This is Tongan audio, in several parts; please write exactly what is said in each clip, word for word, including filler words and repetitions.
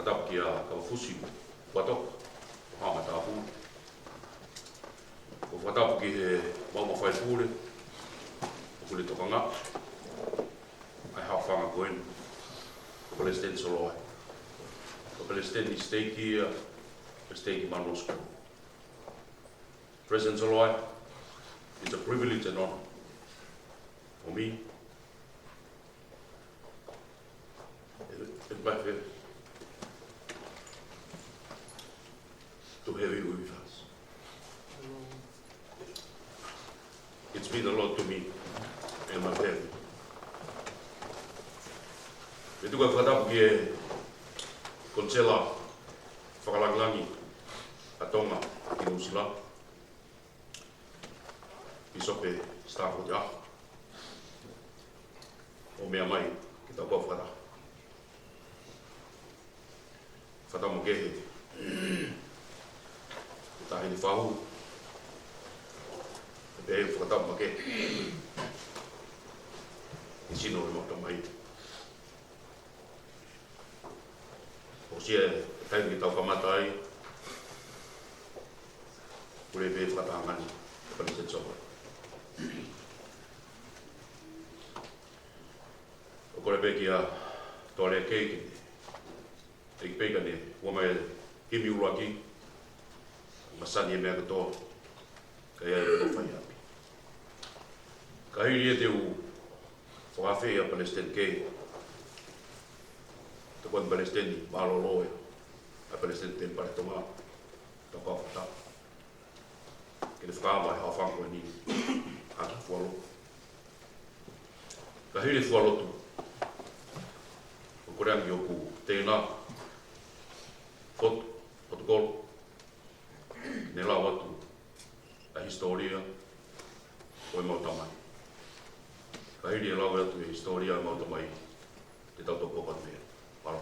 Tapu kia Kavafusi Puatoka, ʻo Haʻa Matāpule. ʻOku fakatapu ki he maʻu ʻa e faipule ʻoku ne tokangaʻi ʻa e haʻofanga ko eni, ko Palesiteni Soloae. Ko Palesiteni siteiki ia, ko e siteiki Manuosko. President Soloae, it's a privilege and honor for me and my family to have you with us. It's mean a lot to me and my family. Pea tuku ʻa e fakatapu ki he Konisela Fakalāngilangi ʻa Tonga ki Nuʻu Sila, Pīsope Stafford ʻAho, ʻo meʻa mai ke tau kau fakataha. Fakatapu makehe ki he Taʻahine Fahu, pea fakatapu makehe ki he sino ʻo e maʻu tamai. ʻOsi e taimi ke tau kamata ai, kole pē fakataha angani, Palesiteni Soloae. ʻOku kole pē kia Tōlea Kei ke ʻEiki pē ka ne ʻomai e himi ʻuluaki, masani e meʻa kotoa, ka ʻi ai e fai ʻapi. Ka hili ia te u fakaafeʻi ʻa Palesiteni Kei, tokoni Palesiteni mālōlō ia, ʻa Palesiteni Temipale Tonga, tau kau fakataha ke ne fakaava e haʻofanga ko eni ʻaki e fualotu. Ka hili e fualotu, ʻoku kole ange ʻoku tēnā, fotu, fotu kolo, ne lau atu ʻa e hisitōlia ʻo e maʻu tamai. Ka hili e lau atu e hisitōlia ʻo e maʻu tamai, te tau toki ʻoatu pē. Mālō.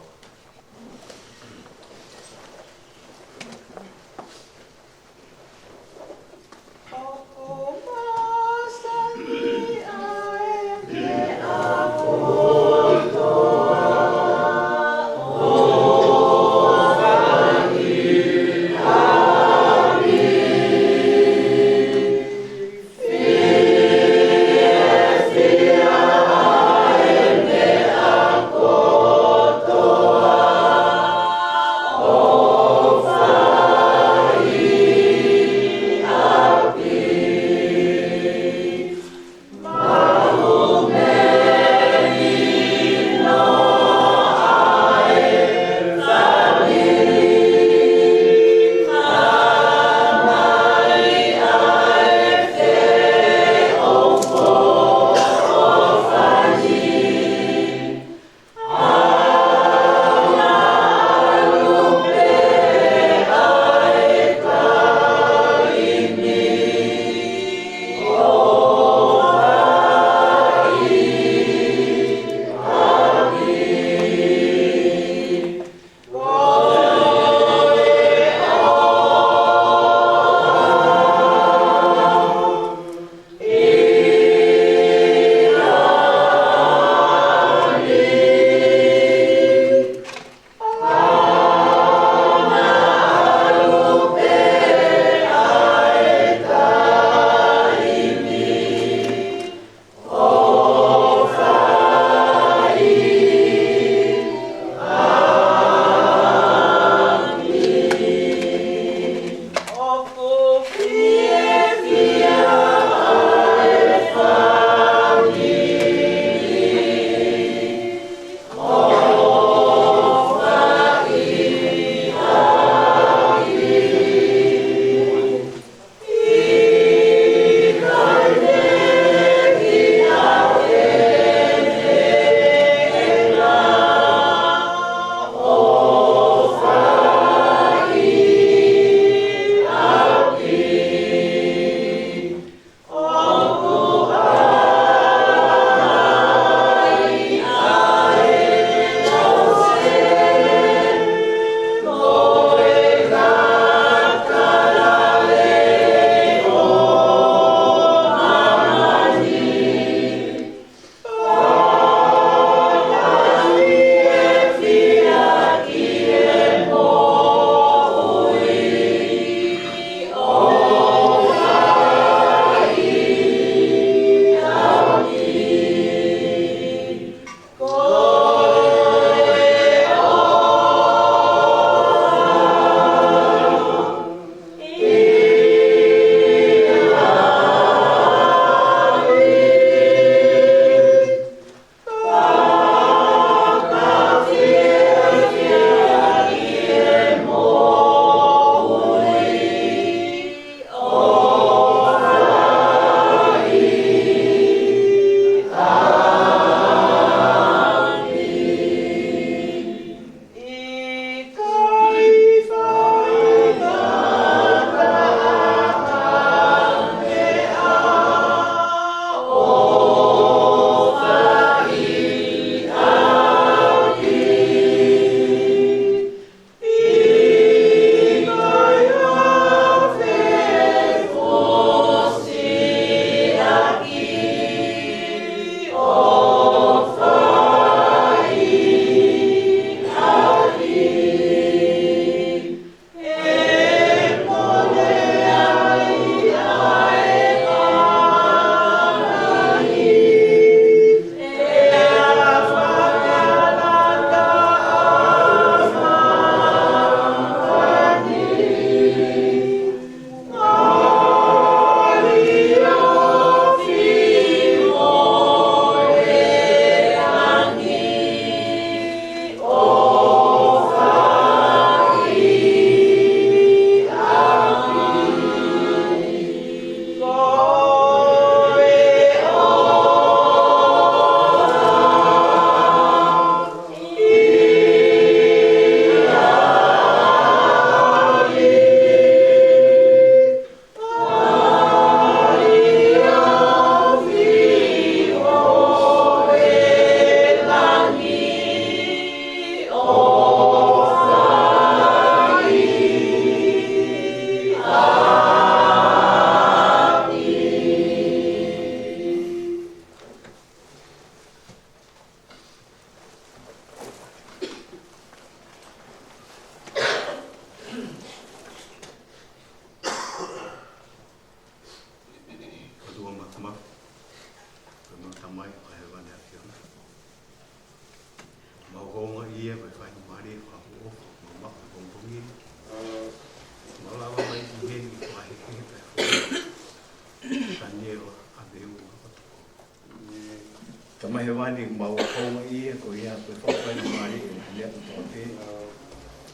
Tamai Hēvani, mau houngaʻia ko ia ko e fakafaingamālie ʻe he meʻa kotoa pē,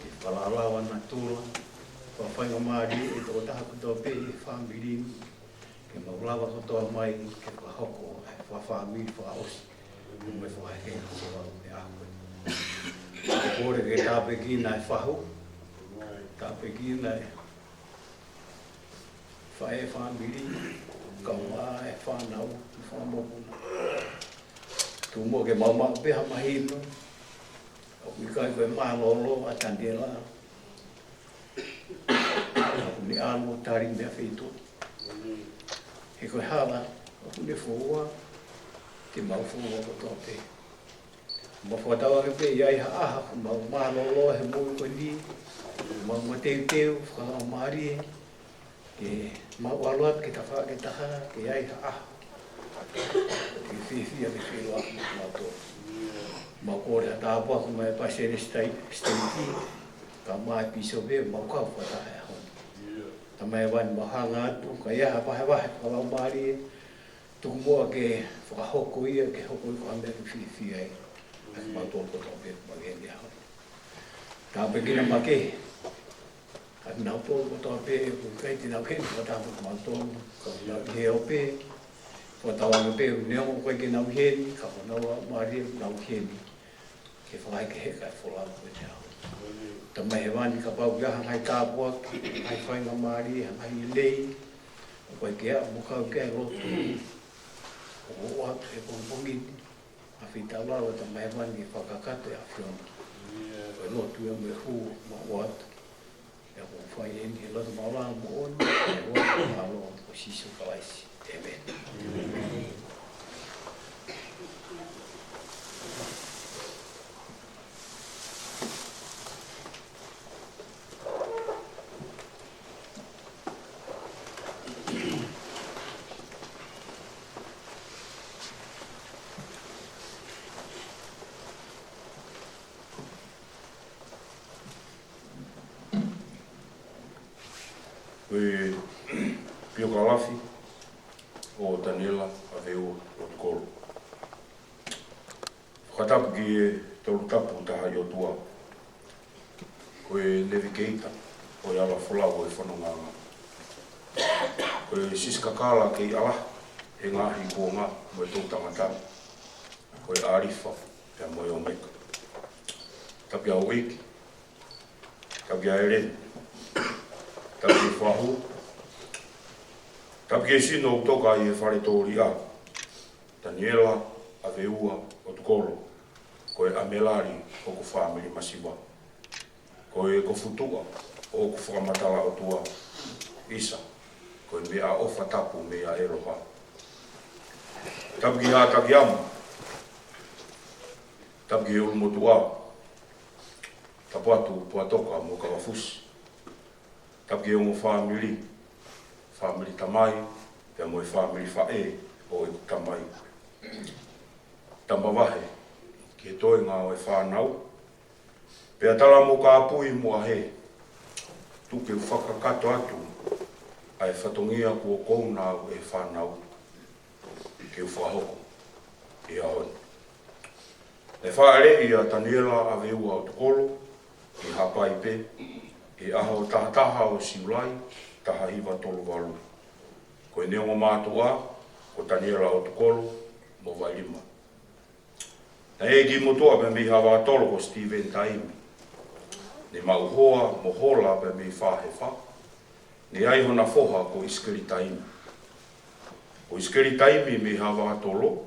ke fakalakalaka natula, fakafaingamālie ʻe he tokotaha kotoa pē ʻi he fāmili ni, ke mau lava kotoa mai ke fakahoko ʻa e fakafāmili fakaʻosi, mo e fakahekehekeʻi ʻo e meʻa ko ē. Kole ke tāpuekina e fahu, tāpuekina e faʻē fāmili, kae ʻumaʻā e fānau, mo e fanga mokopuna. Tuku muʻa ke mau maʻu pē ha mahino, ʻoku ʻikai ko e mālōlō ʻa Taniela, ʻoku ne ʻalu ʻo tali meʻafeituʻu. He ko e hala ʻoku ne foua, ke mau foua kotoa pē. Mau fakatauange pē ʻe ʻi ai ha ʻaho, ʻoku mau mālōlō he moʻui ko eni, mau mateuteu fakalaumālie, ke mau ʻalu atu ki he tafaʻaki ʻe taha, ke ʻi ai ha ʻaho ke fiefia ke feʻiloaki mo kimautolu. Mau kole ha tāpuaki mei he palesiteni siteiki, kae ʻumaʻā e pīsope, mau kau fakataha he ʻaho ni. Tamai Hēvani, mau hanga atu, ka ʻi ai ha vahevahe fakalaumālie, tuku muʻa ke fakahoko ia, ke hoko ia ko ha meʻa ke fiefia ai ʻa kimautolu kotoa pē ʻoku mau ʻi heni he ʻaho ni. Tāpuekina makehe ʻa kinautolu kotoa pē ʻoku ʻikai te nau ʻi heni fakataha mo kimautolu, ka ʻoku nau ʻi he ope, fakatauange pē ʻoku neongo ʻoku ʻikai ke nau ʻi heni, ka ko honau laumālie ʻoku nau ʻi heni ke fakahekeheka e folau ko eni he ʻaho ni. Tamai Hēvani, kapau ʻoku ʻi ai ha ngaahi tāpuaki, ha ngaahi faingamālie, ha ngaahi lelei ʻoku ʻikai ke aʻu mo kau ki ai e lotu, ʻoku ou ʻoatu he pongipongi ni, ʻa e fetaulaki, Tamai Hēvani, ke fakakakato ʻe he ʻAfiona. Ko e lotu ia mo e hū, mau ʻoatu. ʻOku ou fai eni he loto maʻulalo moʻoni, ʻi he huafa mālōlō ʻo Sīsū Kalaisi. ʻĒmeni. Ko e piokalafi ʻo Taniela ʻAveua ʻOtukolo. Fakatapu ki he Tolu Tapu Tahaʻi ʻOtua. Ko e navigator ʻo e ala folau ʻo e fonongaʻanga. Ko e sisikakala kei ʻalaha he ngaahi kuonga mo e toʻutangata. Ko e ʻAlifa pea mo e ʻOmeka. Tapu ki he houʻeiki, tapu ki he ʻeleni, tapu ki he fahu, tapu ki he sino ʻoku toka ʻi he fale tōliʻa. Taniela ʻAveua ʻOtukolo, ko e ʻamelali ʻo hoku fāmili masiva. Ko e kofutuʻa ʻo hoku fakamatala ʻOtua, ʻisa, ko e meʻaʻofa tapu meia ʻEloha. Tapu ki Haʻa Takiama, tapu ki he ʻulumotuʻa, tapu atu Puatoka mo Kavafusi. Tapu ki he ongo fāmili, fāmili tamai, pea mo e fāmili faʻē ʻo ʻeku tamai. Tapu mavahe ki he toenga ʻo e fānau, pea tala mo kāpui mo ʻahe, tuku ke u fakakakato atu ʻa e fatongia kuo kouna au ʻe he fānau ke u fakahoko ʻi he ʻaho ni. Naʻe fāʻeleʻi ʻa Taniela ʻAveua ʻOtukolo ʻi Haʻapai pē, ʻi he ʻaho taha taha ʻo Siulai, taha hiva tolu valu. Ko ʻene ongo mātuʻa ko Taniela ʻOtukolo mo Vailima. Naʻe ʻi he motuʻa pē mei Haʻavakatolo ko Steven Taimi. Ne maʻu hoa mo hola pē mei Fāhefa. Ne ʻi ai hona foha ko ʻIsikeli Taimi. Ko ʻIsikeli Taimi mei Haʻavakatolo,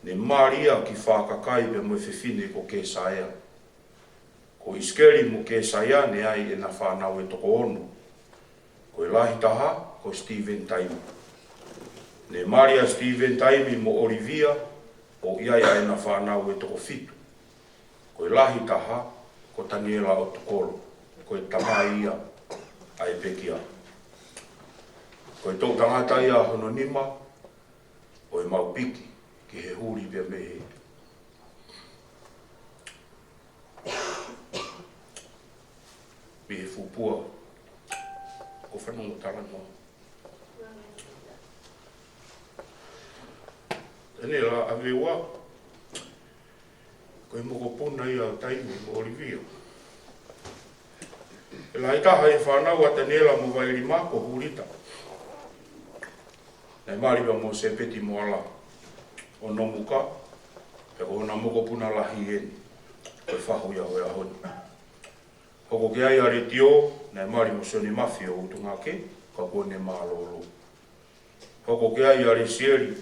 ne mali ia ki Fakakai pea mo e fefine ko Kesaia. Ko ʻIsikeli mo Kesaia ne ʻi ai ʻena fānau ʻe toko ono. Ko e lahi taha ko Steven Taimi. Ne mali ʻa Steven Taimi mo ʻOlivia, ʻo ʻi ai ʻa ʻena fānau ʻe toko fitu. Ko e lahi taha ko Taniela ʻOtukolo, ko e tamai ia ʻa e pekia. Ko e toʻutangata ia hono nima ʻo e maʻu piki ki he huli pea mei he, mei he fuʻu pua ʻo Fanongo Talanoa. Taniela ʻAveua, Ko e mokopuna ia ʻo Taimi mo ʻOlivia. ʻE lahi taha ʻi he fānau ʻa Taniela mo Vailima ko Hulita. Naʻe mali pea mo Sepeti mo ʻAla ʻo Nomuka, pea ko hona mokopuna lahi eni, ko e fahu ia ʻo e ʻaho ni. Hoko ki ai ʻa Letiō, naʻe mali mo Sione Mafi ʻo Utungake, ka kuo ne mālōlō. Hoko ki ai ʻa Lesieli,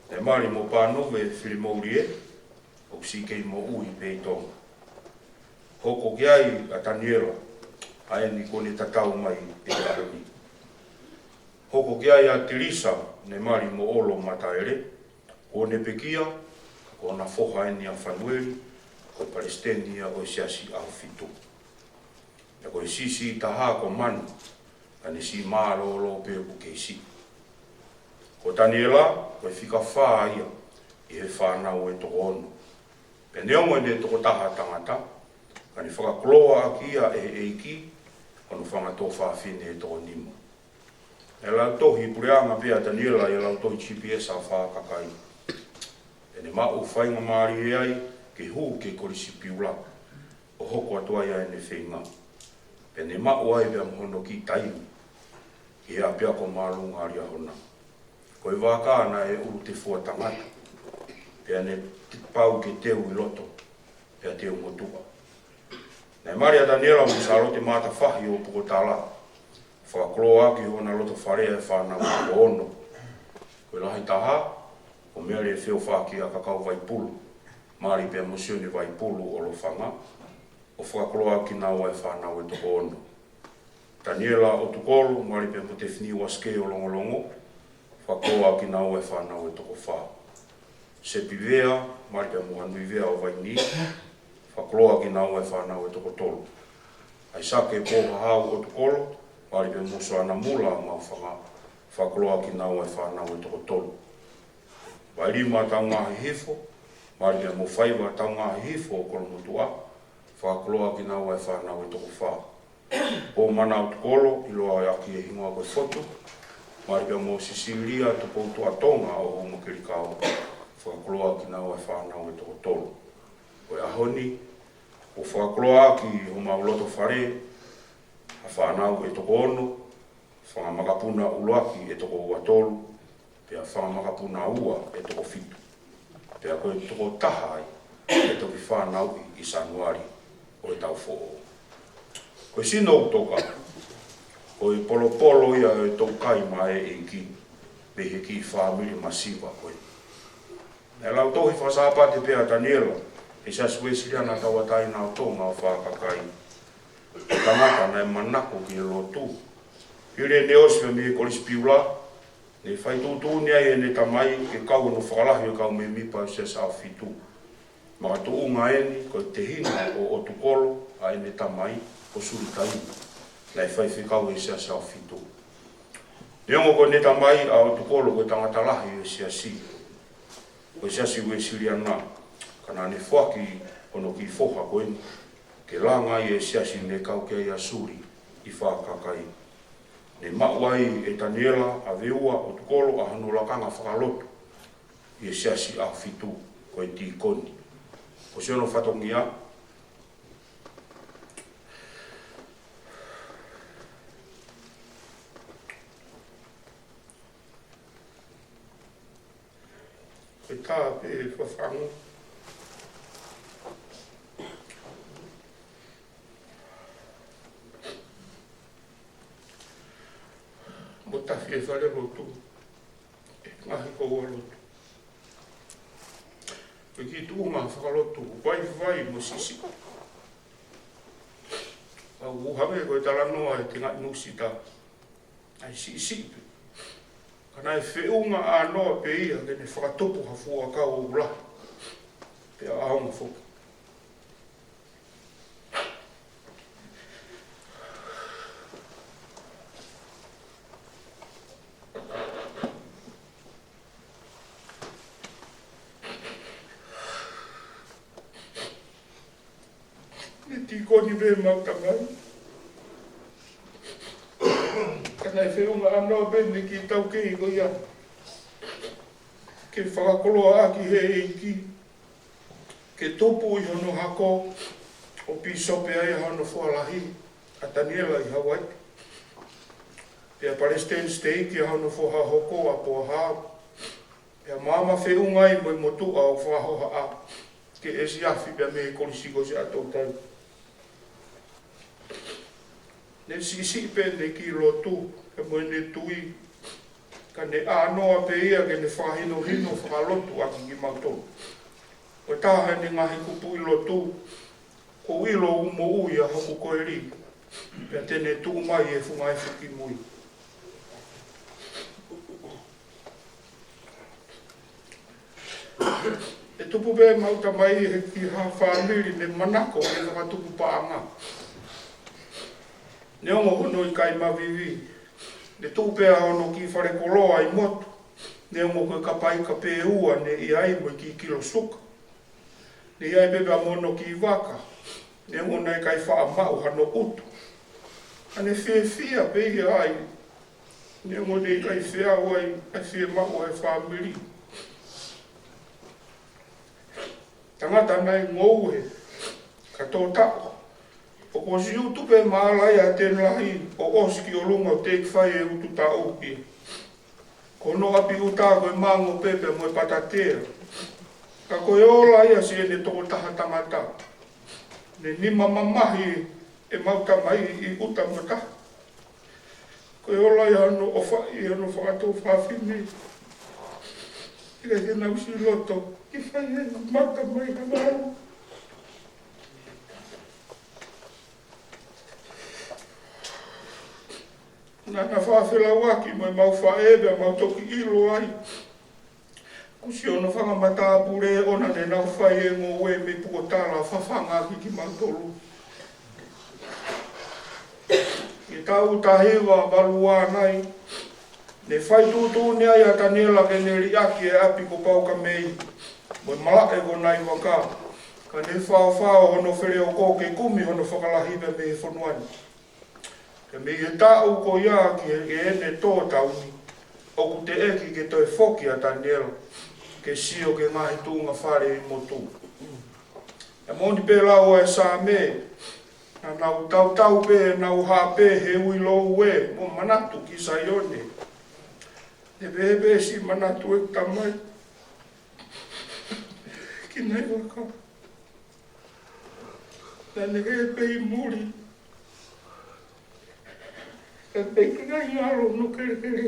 naʻe mali mo Pānuve Filimoulie, ʻoku siʻi kei moʻui pē ʻi Tonga. Hoko ki ai ʻa Taniela, ʻa eni kuo ne tatau mai ʻi he ʻaho ni. Hoko ki ai ʻa Tilisa, naʻe mali mo ʻOlo Mataele, kuo ne pekia, ko hona foha eni ʻa Fanueli, ko e palesiteni ia ʻo e Siasi ʻAhofitu. Pea ko e siʻisiʻi taha ko Manu, ka ne siʻi mālōlō pē ʻoku kei siʻi. Ko Taniela, ko e fika fā ia ʻi he fānau ʻe toko ono. Pea neongo ʻene tokotaha tangata, ka ne fakakoloaʻaki ia ʻe he ʻEiki, ko hono fanga tuofāfine ʻe toko nima. ʻE lautohi puleʻanga pē ʻa Taniela ʻi he lautohi G P S ʻa Fakakai. Pea ne maʻu faingamālie ai ke hū ki he Kolisi Piula, ʻo hoko atu ai ʻa ʻene feinga. Pea ne maʻu ai pea mo hono kiʻi taimi, ki he ʻapiako māʻolunga ʻa Liahona. Ko e vaka naʻe ʻulutefua tangata, pea ne pau ke teu ʻi loto, pea teu motuʻa. Naʻe mali ʻa Taniela mo Sālote Matafahi ʻo Pukotala, fakakoloaʻaki hona loto fale ʻa e fānau ʻe toko ono. Ko e lahi taha, ko Mele Feofaki ʻa Kakau Vaipulu, mali pea mo Sione Vaipulu ʻo Lofanga, ʻo fakakoloaʻaki kinaua ʻa e fānau ʻe toko ono. Taniela ʻOtukolo, mali pea mo Tefini Uasike ʻo Longolongo, fakakoloaʻaki kinaua ʻa e fānau ʻe toko fā. Sepi Vea, mali pea mo Hanui Vea ʻo Vaini, fakakoloaʻaki kinaua ʻa e fānau ʻe toko tolu. ʻAisake Pōhahau ʻOtukolo, mali pea mo Soana Mula ʻo Maʻufanga, fakakoloaʻaki kinaua ʻa e fānau ʻe toko tolu. Vailima Taungahihifo, mali pea mo Faiva Taungahihifo ʻo Kolomotuʻa, fakakoloaʻaki kinaua ʻa e fānau ʻe toko fā. Pōmana ʻOtukolo, ʻiloa ʻaki e hingoa ko e Fotu, mali pea mo Sisilia Tupoutuʻa Tonga ʻo Houmakelikao, fakakoloaʻaki kinaua ʻa e fānau ʻe toko tolu. Ko e ʻaho ni, kuo fakakoloaʻaki ʻi homau loto fale ʻa e fānau ʻe toko ono, fanga makapuna ʻuluaki ʻe toko ua tolu, pea fanga makapuna ua ʻe toko fitu. Pea ko e toko taha ai ʻe toki fanauʻi ʻi Sānuali ʻo e taʻu foʻou. Ko e sino ʻoku toka, ko e polopolo ia ʻo e toukai maʻa e ʻEiki, mei he kiʻi fāmili masiva ko ē. Naʻe lautohi fakasāpate pē ʻa Taniela, ʻi he Siasi Uēsiliana Tauʻatāina ʻo Tonga ʻo Fakakai. Ko e tangata naʻe manako ki he lotu. Hili ʻene ʻosi mei he Kolisi Piula, ne fai tuʻutuʻuni ai ʻene tamai ke kau hono fakalahi ʻo e kau mēmipa ʻo e Siasi ʻAhofitu. Makatuʻunga eni ko e tehina ʻo ʻOtukolo ʻa ʻene tamai ko Sulitaimi, naʻe faifekau ʻi he Siasi ʻAhofitu. Neongo ko ʻene tamai ʻa ʻOtukolo ko e tangata lahi ʻo e Siasi, ko e Siasi Uēsiliana, ka naʻa ne foaki hono kiʻi foha ko eni ke langa ai e Siasi ne kau ki ai ʻa Suli ʻi Fakakai. Ne maʻu ai ʻe Taniela ʻa Veua ʻOtukolo ʻa hono lakanga fakalotu ʻi he Siasi ʻAhofitu ko e tīkoni. Ko siʻono fatongia, ko e tā pē fafangu. Mo tafi e fale lotu, e ngaahi koua lotu. Ko e kiʻi tuʻunga fakalotu, vaivai mo siʻisiʻi. ʻOku hangē ko e talanoa ʻa e tengaʻi musita, ʻa e siʻisiʻi pē. Ka naʻe feʻunga ʻānoa pē ia ke ne fakatupu ha fuakau ʻoku lahi, pea ʻaonga foki. Ne tīkoni pē ʻemau tamai. Ka naʻe feʻunga ʻānoa pē ʻene kiʻi taukei ko ia ke fakakoloaʻaki ʻe he ʻEiki, Ke tupu ʻi hono hako ʻo pīsope ai ʻa hono foha lahi ʻa Taniela ʻi Hauaiʻi. Pea palesiteni siteiki ʻa hono foha hoko ʻa Poahau. Pea maama feʻunga ai mo e motuʻa ʻo Fakahohaʻa, ke ʻesiafi pea mei he Kolisi ko Siaʻatoutai. Ne siʻisiʻi pē ʻene kiʻi lotu, pea mo ʻene tui, ka ne ʻānoa pē ia ke ne fakahinohino fakalotu ʻaki kimautolu. Ko e taha ʻene ngaahi kupuʻi lotu, ʻoku ou ʻilo ʻoku moʻui ʻa hoku koeli, pea te ne tuʻu mai ʻi he funga efu ki mui. ʻE tupu pē ʻemau tamai he ki ha fāmili ne manako ke fakatupu paʻanga. Neongo hono ʻikai mavivi, ne tuʻu pē ʻa hono kiʻi fale koloa ʻi motu, neongo ko e kapaika pē ua ne ʻi ai mo e kiʻi kilo suka. Ne ʻi ai pē pea mo hono kiʻi vaka, neongo naʻe ʻikai faʻa maʻu hano ʻutu. Ka ne fiefia pē ia ai, neongo ne ʻikai feau ai ʻa e fiemaʻu ʻa e fāmili. Tangata naʻe ngoue, ka tō taʻu. ʻOku ʻosi utu pē māla ia ʻa Tēnelahi ʻo ʻosi ki ʻolunga ʻo teʻeki fai e utu taʻu ia. Ko hono ʻapi ʻuta ko e mango pē pea mo e patatea. Ka ko e ola ia siʻene tokotaha tangata. Ne nima mamahi ʻemau tamai ʻi ʻuta mo taha. Ko e ola ia hono ʻofa ʻi hono fakatou fafine. ʻIkai ke nau ʻosi loto ke fai ʻemau tamai ha ngāue. Naʻa na faʻa felauʻaki mo ʻemau faʻē pea mau toki ʻilo ai. Kuo ʻosi hono fanga matāpule ʻoʻona ne nau fai e ngoue mei Pukotala fafanga ʻaki kimautolu. ʻI he taʻu taha hiva valu ua nai, ne fai tuʻutuʻuni ai ʻa Taniela ke ne liʻaki e ʻapi ko Paukamei, mo e malaʻe ko Naivaka, ka ne faofao hono feleoko ke kumi hono fakalahi pea mei he fonua ni. Pea mei he taʻu ko ia ki he ʻene tō taʻu ni, ʻoku teʻeki ke toe foki ʻa Taniela ke sio ki he ngaahi tuʻunga fale ʻi motu. ʻE moʻoni pē lau ʻa e Saame, naʻa nau tautau pē ʻenau hape he ui loue mo manatu ki Saione. Ne pehē pē siʻi manatu ʻeku tamai ki Naivaka. Naʻa ne hē pē ʻi muli. Ka teʻeki ai ʻalu hono kelekele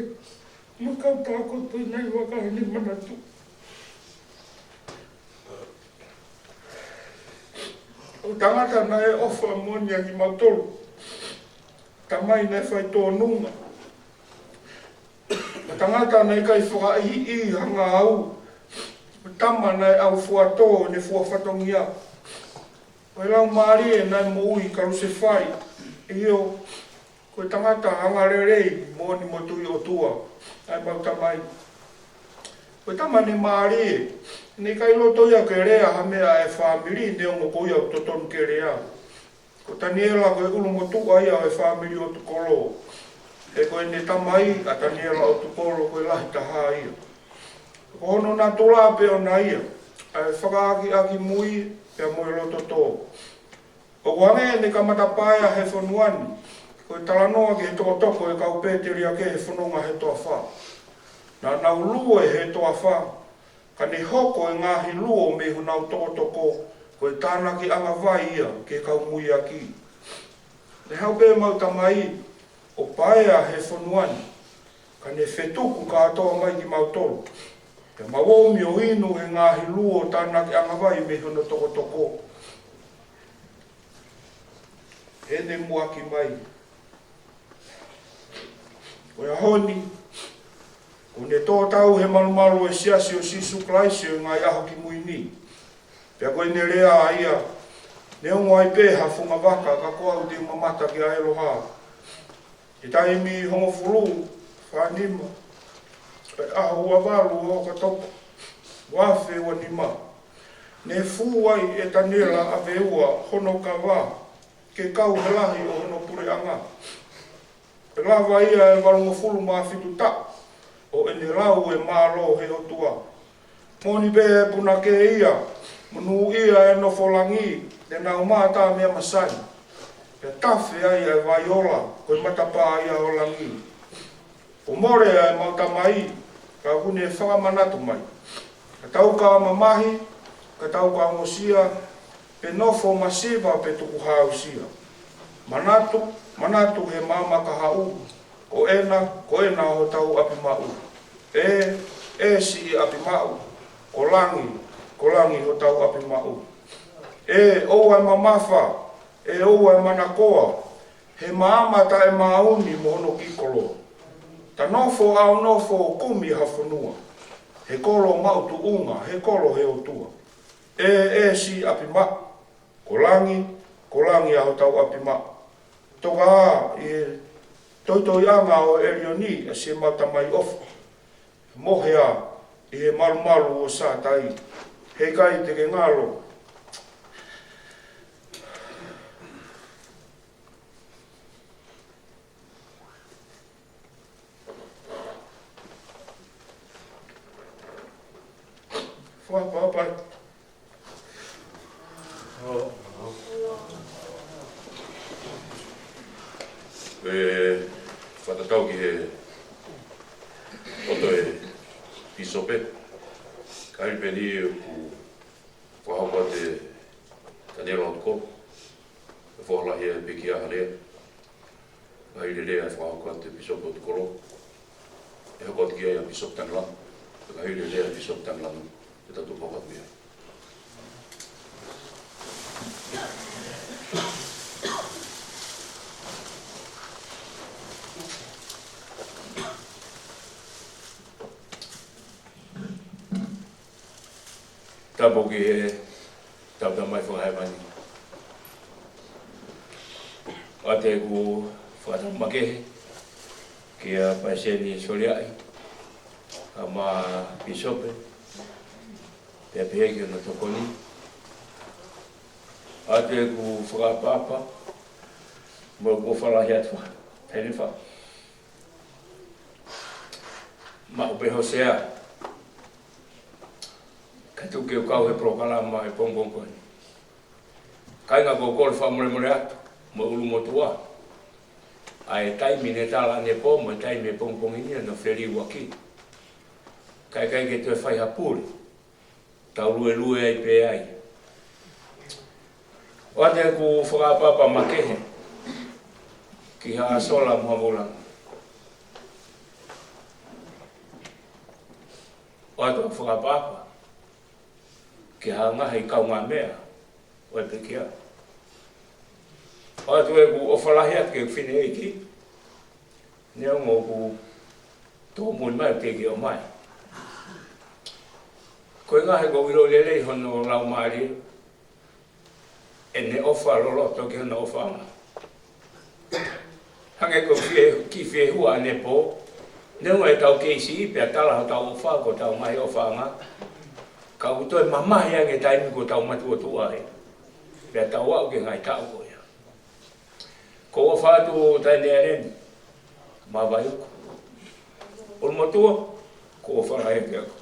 mo e kau tākoto ʻi Naivaka heʻene manatu. Ko e tangata naʻe ʻofa moʻoni ʻa kimautolu. Tamai naʻe fai tōnunga. Ko e tangata naʻe ʻikai fakaʻihiʻihi ha ngāue. Ko e tama naʻe ʻaufuatō ʻene fua fatongia. Ko e laumālie naʻe moʻui kalusefai. ʻIo, ko e tangata angalelei moʻoni mo tui ʻOtua ʻa ʻemau tamai. Ko e tama ne mālie, ne ʻikai loto ia ke lea ha meʻa ʻa e fāmili, neongo ko ia ʻoku totonu ke lea. Ko Taniela ko e ʻulumotuʻa ia ʻo e fāmili ʻOtukolo. He ko ʻene tamai ʻa Taniela ʻOtukolo ko e lahi taha ia. Ko hono natula pē ʻoʻona ia, ʻa e fakaakiʻaki mui pea mo e loto tō. ʻOku hangē ne kamata paea he fonua ni, ko e talanoa ki he tokotoko ʻo e kau pēteliake he fononga he toafa. Naʻa nau lue he toafa, ka ne hoko e ngaahi luo mei honau tokotoko, ko e tānaki ʻangavai ia ki he kau muiaki. Ne haʻu pē ʻemau tamai ʻo paea he fonua ni, ka ne fetuku kātoa mai kimautolu. Pea mau ō mai ʻo inu he ngaahi luo tānaki ʻangavai mei hono tokotoko. Heʻene muʻaki mai. Ko e ʻaho ni, kuo ne tō taʻu he malumalu ʻo e Siasi ʻo Sīsū Kalaisi ʻo e Ngaahi ʻAho Kimui Ni. Pea ko ʻene lea ʻa ia, neongo ai pē ha funga vaka ka ko au te u mamata ki he ʻaloha. ʻI he taimi hongofulu fā nima, ʻi he ʻaho ua valu ʻo ʻOkatopa, ua afe ua nima, ne fū ai ʻe Taniela ʻAveua hono kava ke kau he lahi ʻo hono puleʻanga. Pea lava ia ʻe valungofulu mā fitu taʻu ʻo ʻene lau e mālō he ʻOtua. Moʻoni pē ʻe punake ia, Monūʻia ʻa e nofo langi, te nau mātā mei he masani. Pea tafe ai ʻa e vai ola, ko e matapā ia ʻo langi. Kuo mole ʻa ʻemau tamai, ka ʻoku ne fakamanatu mai. Ka tau ka mamahi, ka tau ka ongosia, pe nofo masiva pe tukuhāusia. Manatu, manatu he maama ka haʻu, ko ena, ko ena hotau ʻapi maʻu. ʻE, ʻe siʻi ʻapi maʻu, ko langi, ko langi hotau ʻapi maʻu. ʻE, ʻoua ʻe mamafa, ʻe ʻoua ʻe manakoa, he maama taʻemaʻa ʻeni mo hono kiʻi koloa. Ta nofo ʻo nofo ʻo kumi ha fonua, he kolo maʻu tuʻunga, he kolo he ʻOtua. ʻE, ʻe siʻi ʻapi maʻu, ko langi, ko langi ʻa hotau ʻapi maʻu. Toka ā ʻi he toitoiʻanga ʻo ʻElioni ʻa siʻemau tamai ʻofa. Mohe ā ʻi he malumalu ʻo Sātai, he ʻikai te ke ngalo. Fakaʻapaʻapa. ʻE, fakatatau ki he ʻofa ʻa e pīsope, ka ʻi he peni ʻoku fakahoko atu ʻe Taniela Hotukolo, ʻe fakahoko ʻe he pekia ha lea. Ngaahi lelei ʻa e fakahoko atu ʻe Pīsope Hotukolo. ʻE hoko atu ki ai ʻa Pīsope Tangilanu. Ngaahi lelei ʻa Pīsope Tangilanu. Te tau fakahoko atu ia. Tapu ki he Tamai Fakahēvani. ʻOatu ʻeku fakatapu makehe kia Palesiteni Soliaʻi, kae ʻumaʻā Pīsope, pea pehē ki hono tokoni. ʻOatu ʻeku fakaʻapaʻapa, mo ʻeku ʻofa lahi atu, Taniela. Maʻu pē ho sea, kae tuku ke u kau he polokalama he pongipongi ko eni. Kāinga, ʻoku ou kole fakamolemole atu, mo e ʻulumotuʻa, ʻa e taimi ne tala ʻanepō, mo e taimi he pongipongi ni, ʻa hono feliuaki. Kae ʻikai ke toe fai ha pule, tau luelue ai pē ai. ʻOatu ʻeku fakaʻapaʻapa makehe ki Haʻa Sola mo Haʻa Voulangi. ʻOatu ʻeku fakaʻapaʻapa ki he ngaahi kaungāmeʻa ʻo e pekia. ʻOatu ʻeku ʻofa lahi atu ki he fineʻeiki, neongo ʻoku tōmui mai ʻo teʻeki ʻomai. Ko e ʻuhinga he ʻoku ou ʻilo lelei hono laumālie, ʻene ʻofa loloto ki hono ʻofaʻanga. Hangē ko e fie, kiʻi fiehua ʻanepō, neongo ʻetau kei siʻi pea tala hotau ʻofa ko hotau ngaahi ʻofaʻanga, ka ʻoku toe mamahi ange taimi kuo tau matuʻotuʻa ai, pea tau aʻu ki he ngaahi taʻu ko ia. ʻOku ou ʻofa atu Taniela, mo Vaiuku. ʻUlumotuʻa, ʻoku ou ʻofa lahi atu ki he ako.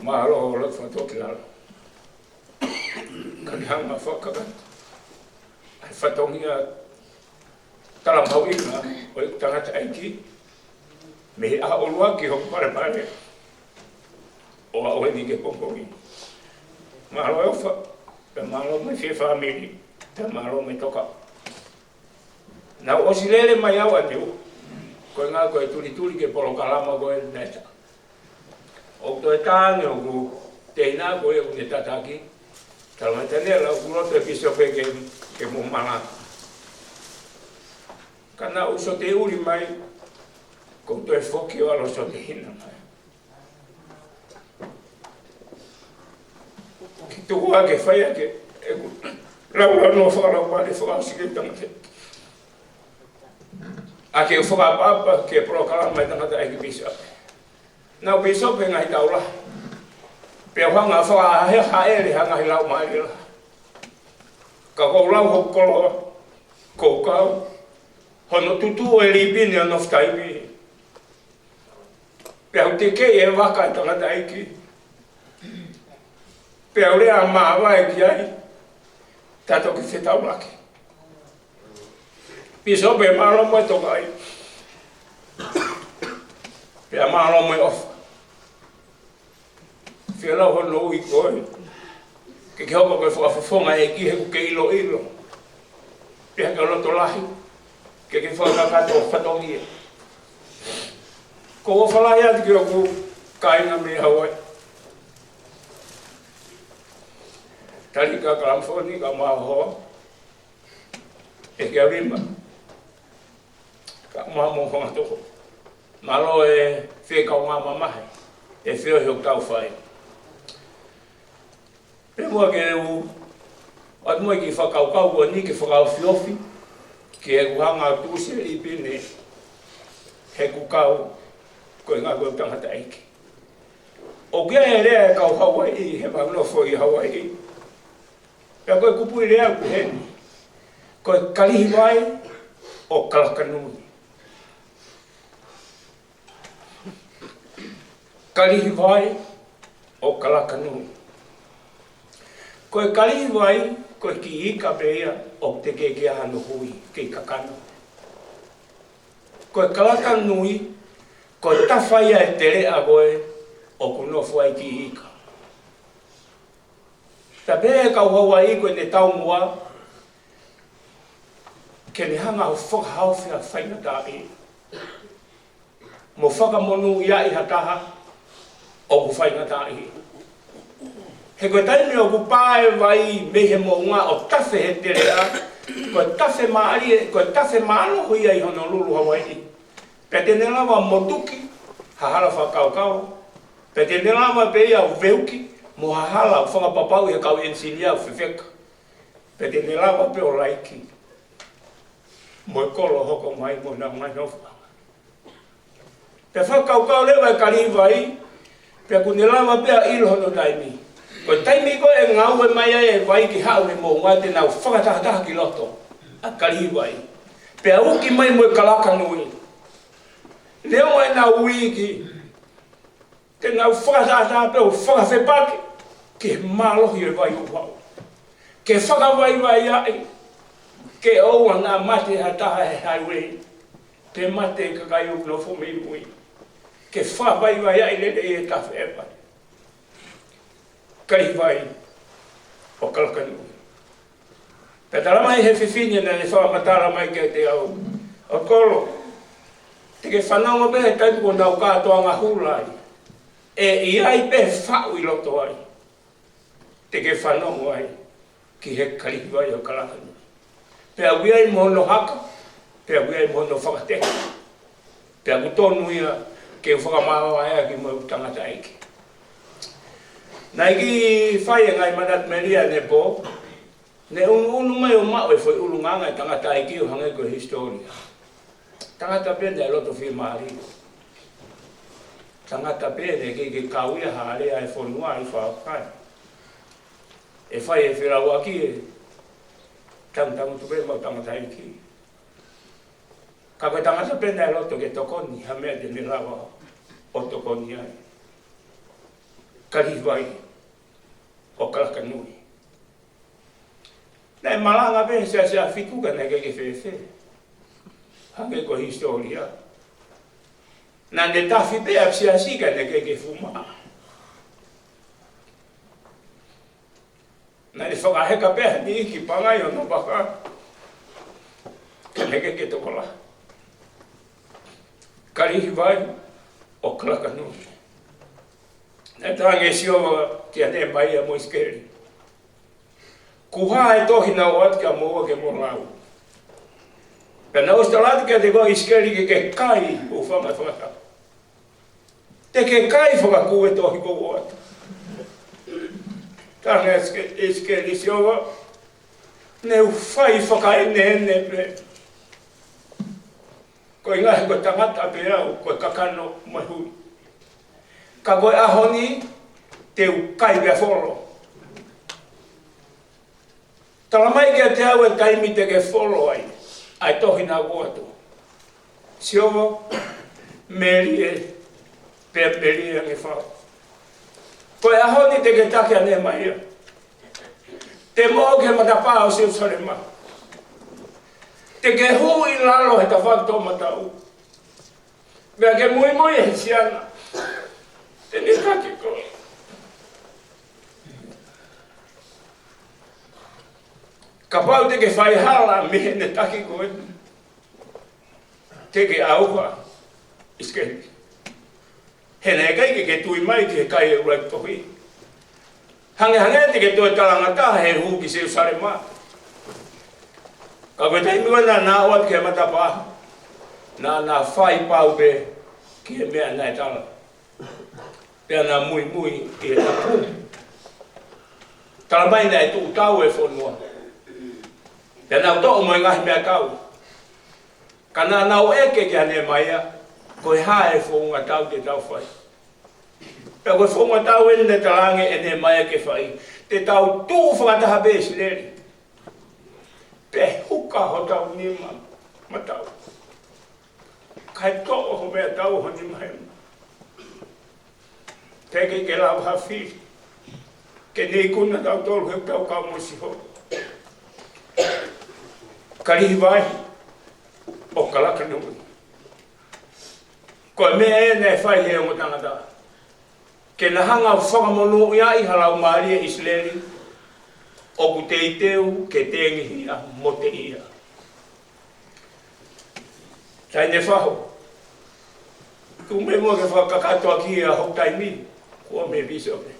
Mālō ʻo lotu fakatōkilalo. Ka ke hanga fakakakato ʻa e fatongia tala mahuʻinga ʻo e tangataʻeiki, mei he ʻaho ʻuluaki hoku palepale ʻo aʻu eni ki he pongipongi. Mālō e ʻofa, pea mālō mo e fie fāmili, pea mālō mo e toka. Naʻá ku ʻosi lele mai au ʻaneuhu, ko e ʻuhinga ko e tulituli ki he polokalama ko ē naʻe tā. ʻOku toe tā ange hoku teina ko ē ʻoku ne tataki, tala mai Taniela, ʻoku loto e pīsope ke, ke mo malanga. Ka naʻá ku sote ʻuli mai, kuo u toe foki ʻo ʻalu ʻo sote hina mai. Ke tuku ā ke fai ʻaki ʻeku laulau noa fakalaumālie fakaʻosi ki he tangataʻeiki. ʻA ke u fakaʻapaʻapa ki he polokalama ʻa e tangataʻeiki pīsope. Naʻá ku pīsope ngaahi taʻu lahi, pea u hanga ʻo fakahāʻele ha ngaahi laumālie lahi. Ka ʻoku ou lau hoku koloa, ʻoku ou kau, hono tutuʻu e līpine ʻo e nofo taimi. Pea u tekeʻi e vaka ʻa e tangataʻeiki. Pea u lea māvae ki ai, tā toki fetaulaki. Pīsope, mālō mo e tokaʻi. Pea mālō mo e ʻofa. Fēlau hono ui koe ke ke hoko ko e fakafofonga ʻEiki, he ʻoku ke ʻiloʻilo. Pea ke loto lahi, ke ke fakakakato fatongia. Ko e ʻofa lahi atu ki hoku kāinga mei Hauaiʻi. Tali ka Kalamafoni ka Mahoa, e kia Lima, ka Mahoa mo Fangatoho. Mālō e fie kaungā mamahi, e fie ʻi hoku tau fai. Pea muʻa ke u ʻoatu muʻa e kiʻi fakakaukau ko eni ke fakaofiofi ki heʻeku hanga ʻo tuʻusi e ʻipi ni, heʻeku kau ko e ngaahi ko e tangataʻeiki. ʻOku ʻi ai e lea ʻa e kau Hauaiʻi, he ʻoku mau nofo ʻi Hauaiʻi. Pea ko e kupuʻi lea ʻoku ʻi heni. Ko e kalihi vai ʻo kalaka nui. Kalihi vai ʻo kalaka nui. Ko e kalihi vai, ko e kiʻi ika pē ia ʻoku teʻeki ke ʻi ai hano hui, kei kakano. Ko e kalaka nui, ko e tafa ia e teleʻa ko ē ʻoku nofo ai e kiʻi ika. Pea pehē ʻe he kau Hauaiʻi ko ʻene taumuʻa ke ne hanga ʻo fakahaofi ha faingataʻaʻia mo fakamonūʻiaʻi ha taha ʻoku faingataʻaʻia. He ko e taimi ʻoku pā e vai mei he moʻunga ʻo tafe he teleʻa, ko e tafe mālie, ko e tafe mālohi ia ʻi Honolulu, Hauaiʻi. Pea te ne lava ʻo motuki ha hala fakakaukau. Pea te ne lava pē ia ʻo veuki mo ha hala ʻoku fakapapauʻi ʻe he kau ʻenisinia ʻoku fefeka. Pea te ne lava pē ʻo laiki mo e kolo ʻo hoko mai mo ʻenau ngaahi nofoʻanga. Pea fakakaukau leva e kalihi vai, pea ʻoku ne lava pē ʻo ʻilo hono taimi. Ko e taimi ko ē ʻe ngaue mai ai e vai ke haʻu he moʻunga, te nau fakatahataha ki loto ʻa e kalihi vai. Pea uki mai mo e kalaka nui. Neongo ʻenau uiki, te nau fakatahataha pē ʻo fakafepaki ki he mālohi ʻo e vai ʻoku haʻu. Ke fakavaivaiʻi, ke ʻoua naʻa mate ha taha he highway, pe mate e kakai ʻoku nofo mei mui. Ke fakavaivaiʻi lelei e tafe vai. Kalihi vai ʻo kalaka nui. Pea talamai ʻe he fefine naʻa ne fakamatala mai kiate au, ʻOkolo, te ke fanongo pē he taimi ko ē ʻoku nau kātoanga hula ai, ʻe ʻi ai pē faʻu ʻi loto ai, te ke fanongo ai ki he kalihi vai ʻo kalaka nui. Pea ʻoku ʻi ai mo hono haka, pea ʻoku ʻi ai mo hono fakateha. Pea ʻoku tonu ia ke u fakamāvaeʻaki mo e tangataʻeiki. Naʻe kiʻi fai e ngaahi manatu melie ʻanepō, ne ʻunuʻunu mai ʻo maʻu e foʻi ʻulungaanga e tangataʻeiki ʻo hangē ko e hisitōlia. Tangata pē naʻe loto fiemālie. Tangata pē naʻe ʻikai ke kau ia ha lea ʻa e fonua ʻi fakakai. ʻE fai e felauʻaki ʻe tangutangutu pē maʻu tangataʻeiki. Ka ko e tangata pē naʻe loto ke tokoni ha meʻa te ne lava ʻo tokoni ai. Kalihi vai ʻo kalaka nui. Naʻe malanga pē he siasi ʻa Fiku ka naʻe ʻikai ke fēfē. Hangē ko e hisitōlia. Naʻa ne tafi pē ʻa e siasi ka naʻe ʻikai ke fuʻu maʻa. Naʻa ne fakaheka pē ha niʻihi ki Pangai ʻo nau vaka ka naʻe ʻikai ke tokolahi. Kalihi vai ʻo kalaka nui. Naʻe talaange ʻe Sihova kia Nehemaia mo ʻIsikeli, Ko e hā e tohi naʻa ku ʻoatu kia moua ke mo lau? Pea naʻe ʻosi tala atu kiate koe ʻe ʻIsikeli ke ke kai, ʻo fanga fakata. Te ke kai fakakū e tohi kuo u ʻoatu. Talaange ʻe ʻIsike-, ʻIsikeli, Sihova, ne u fai fakaeneene pē. Ko e ʻuhinga he ko e tangata pē au, ko e kakano mo e hui. Ka ko e ʻaho ni, te u kai pea folo. Talamai kiate au e taimi te ke folo ai ʻa e tohi naʻa ku ʻoatu. Sihova, melie, Pea melie ange fau. Ko e ʻaho ni te ke taki ʻa Nehemaia. Te mo ʻosi ki he matapā ʻo Selusalema. Te ke hū ʻi lalo he tafaʻaki toʻomataʻu. Pea ke muimui he siana. Te ne taki koe. Kapau te ke faihala mei heʻene taki koe, te ke ʻauha ʻi he sikeli. He naʻe ʻikai ke ke tui mai ki he kai ʻuluaki tohi. Hangehangē te ke toe talangataʻa he hū ki Selusalema. Ka ko e taimi ko ē naʻa na ō atu ki he matapā, naʻa na fai pau pē ki he meʻa naʻe tala. Pea na muimui ʻi he tapu. Tala mai naʻe tuʻu tau e fonua. Pea nau toʻo mo e ngaahi meʻatau. Ka naʻa nau ʻeke kia Nehemaia, ko e hā e founga tau te tau fai. Pea ko e founga tau eni naʻe talaange ʻe Nehemaia ke fai. Te tau tuʻu fakataha pē ʻIsileli. Pea huka hotau nima mo hotau tau. Kae toʻo ho meʻatau ho nima hema. Pea ʻikai ke lava ha fili ke ne ikuna tautolu he ʻoku tau kau mo Sihova. Kalihi vai ʻo kalaka nui. Ko e meʻa ē naʻe fai he ongo tangata. Ke na hanga ʻo fakamonūʻiaʻi ha laumālie ʻIsileli ʻoku teitei ke tengihia mo teʻia. Taʻe ne fahu. Tuku muʻa ke fakakakato ʻaki ʻa hoku taimi, kuo mei pīsope.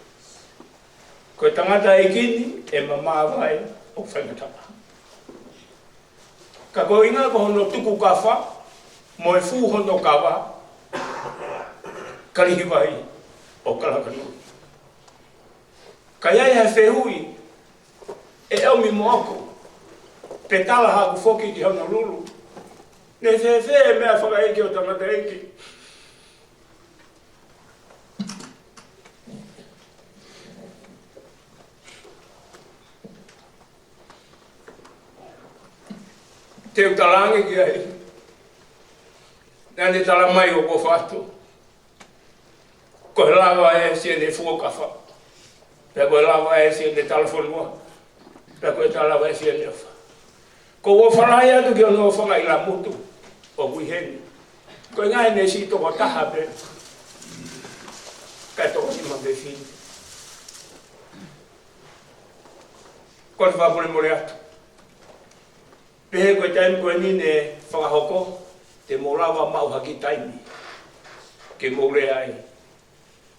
Ko e tangata ʻeiki ni, ʻe mamā vai ʻo faingataʻa. Ka ko e ʻuhinga ko hono tuku kafa, mo e fū hono kava, kalihi vai ʻo kalaka nui. Ka ʻi ai ha fehuʻi ʻe ʻomi moʻoku, pe tala haʻaku foki ki Honolulu. Ne fēfē e meʻa fakaʻeiki ʻo tangataʻeiki? Te u talaange ki ai. Naʻa ne tala mai ʻoku ou fatu. Ko e lava ʻe siʻene fuokafa. Pea ko e lava ʻe siʻene talafonua. Pea ko e lava ʻe siʻene ʻofa. Ko e ʻofa lahi atu ki hono ʻofa ʻi Lamutu ʻoku ʻi heni. Ko e ngaahi ne siʻi toko taha pē. Kae toko nima pē fili. Ko e fakamolemole atu. Pehē ko e taimi ko eni ne fakahoko, te mou lava maʻu ha kiʻi taimi ke mou lea ai.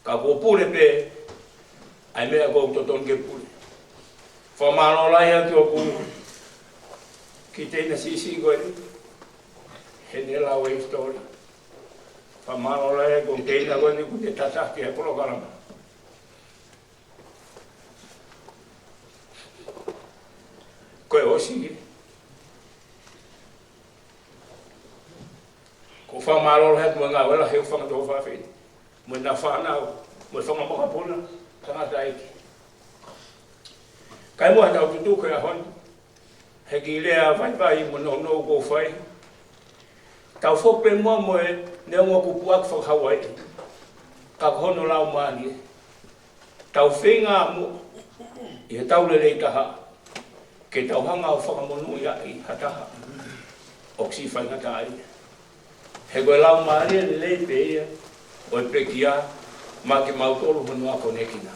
Ka kuo pule pē ʻa e meʻa ʻoku totonu ke pule. Fakamālō lahi atu ʻoku ki he teina siʻisiʻi ko eni, heʻene lau e hisitōlia. Fakamālō lahi atu ʻoku teina ko eni kuo ne tataki e polokalama. Ko e ʻosi. Ko e fakamālō lahi atu mo e ngāue lahi ʻoku fai ʻe he toko fāfine. Mo ʻena fānau, mo e fanga makapuna, tangataʻeiki. Kae ʻumaʻā ʻetau tutuku he ʻaho ni. He kiʻi lea vaivai mo nounou ʻoku ou fai. Tau foki pē muʻa mo e neongo kuo puʻaki faka-Hauaiʻi. Ka ko hono laumālie. Tau feinga muʻa ʻi heʻetau lelei taha. Ke tau hanga ʻo fakamonūʻiaʻi ha taha. ʻOku siʻi faingataʻaʻia. He ko e laumālie lelei pē ia ʻo e pekia maʻa kimautolu hono akonekina.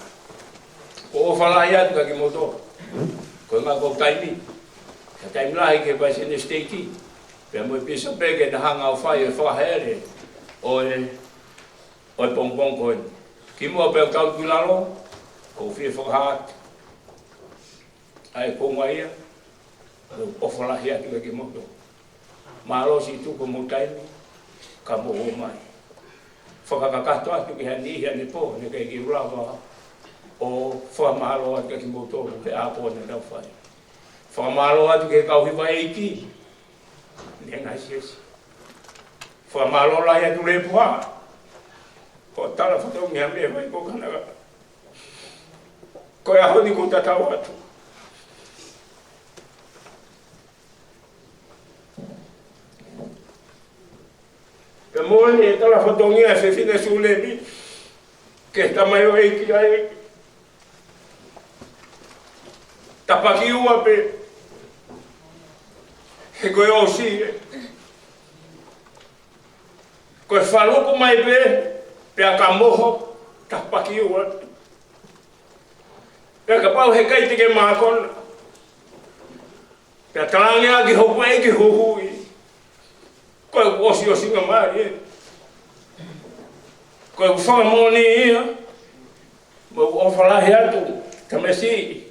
Ko e ʻofa lahi atu kia kimoutolu. Ko e ngaahi ko e taimi. Ka taimi lahi ki he palesiteni siteiki. Pea mo e pīsope ke na hanga ʻo fai e fakahele ʻo e, ʻo e pongipongi ko eni. Kimuʻa pea u tau ki lalo, ʻoku ou fie fakahā atu ʻa e konga ia, ʻoku ou ʻofa lahi atu kia kimoutolu. Mālō siʻi tuku homou taimi, ka mou ō mai. Fakakakato atu ki ha niʻihi ʻanepō, naʻe ʻikai ke u lava ʻo fakamālō atu kia kimoutolu, he ʻaho naʻa tau fai. Fakamālō atu ki he kau hiva ʻeiki, ne ngaahi siasi. Fakamālō lahi atu Lepuha, ko e tala fatongia mei he vai ko Kanaka. Ko e ʻaho ni kuo tatau atu. Pea Moʻoni e tala fatongia ʻa e fefine Sulemi ki he tamaioʻeiki ʻa e ʻEiki. Tāpaki ua pē, he ko e ʻosi ē. Ko e faluku mai pē, pea ka moho, tāpaki ua. Pea kapau heʻikai te ke mākona, pea talaange ʻaki hoku ʻEiki huhuʻi, ko e ʻosiʻosinga mai ē. Ko e fakamoʻoni ia, mo e ʻofa lahi atu, tamasiʻi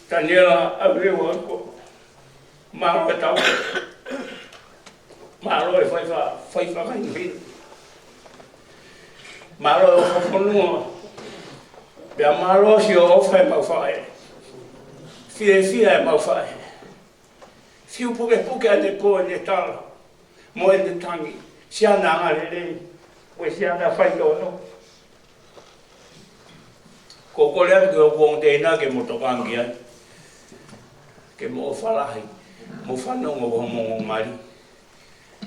Taniela ʻAveleua ko. Mālō e tau. Mālō e faifa, faifa kai ni. Mālō e ʻofa fonua. Pea mālō siʻo ʻofa ʻemau faʻē. Fiefia ʻemau faʻē. Fiu pukepuke ʻene pō, ʻene tala, mo ʻene tangi. Siana angalelei, mo e siana faitoʻotoʻo. Ko e kole atu ki hoku ongo teina ke mo tokanga ki ai, ke mo ʻofa lahi, mo fanongo ki hoʻomo ongo mali.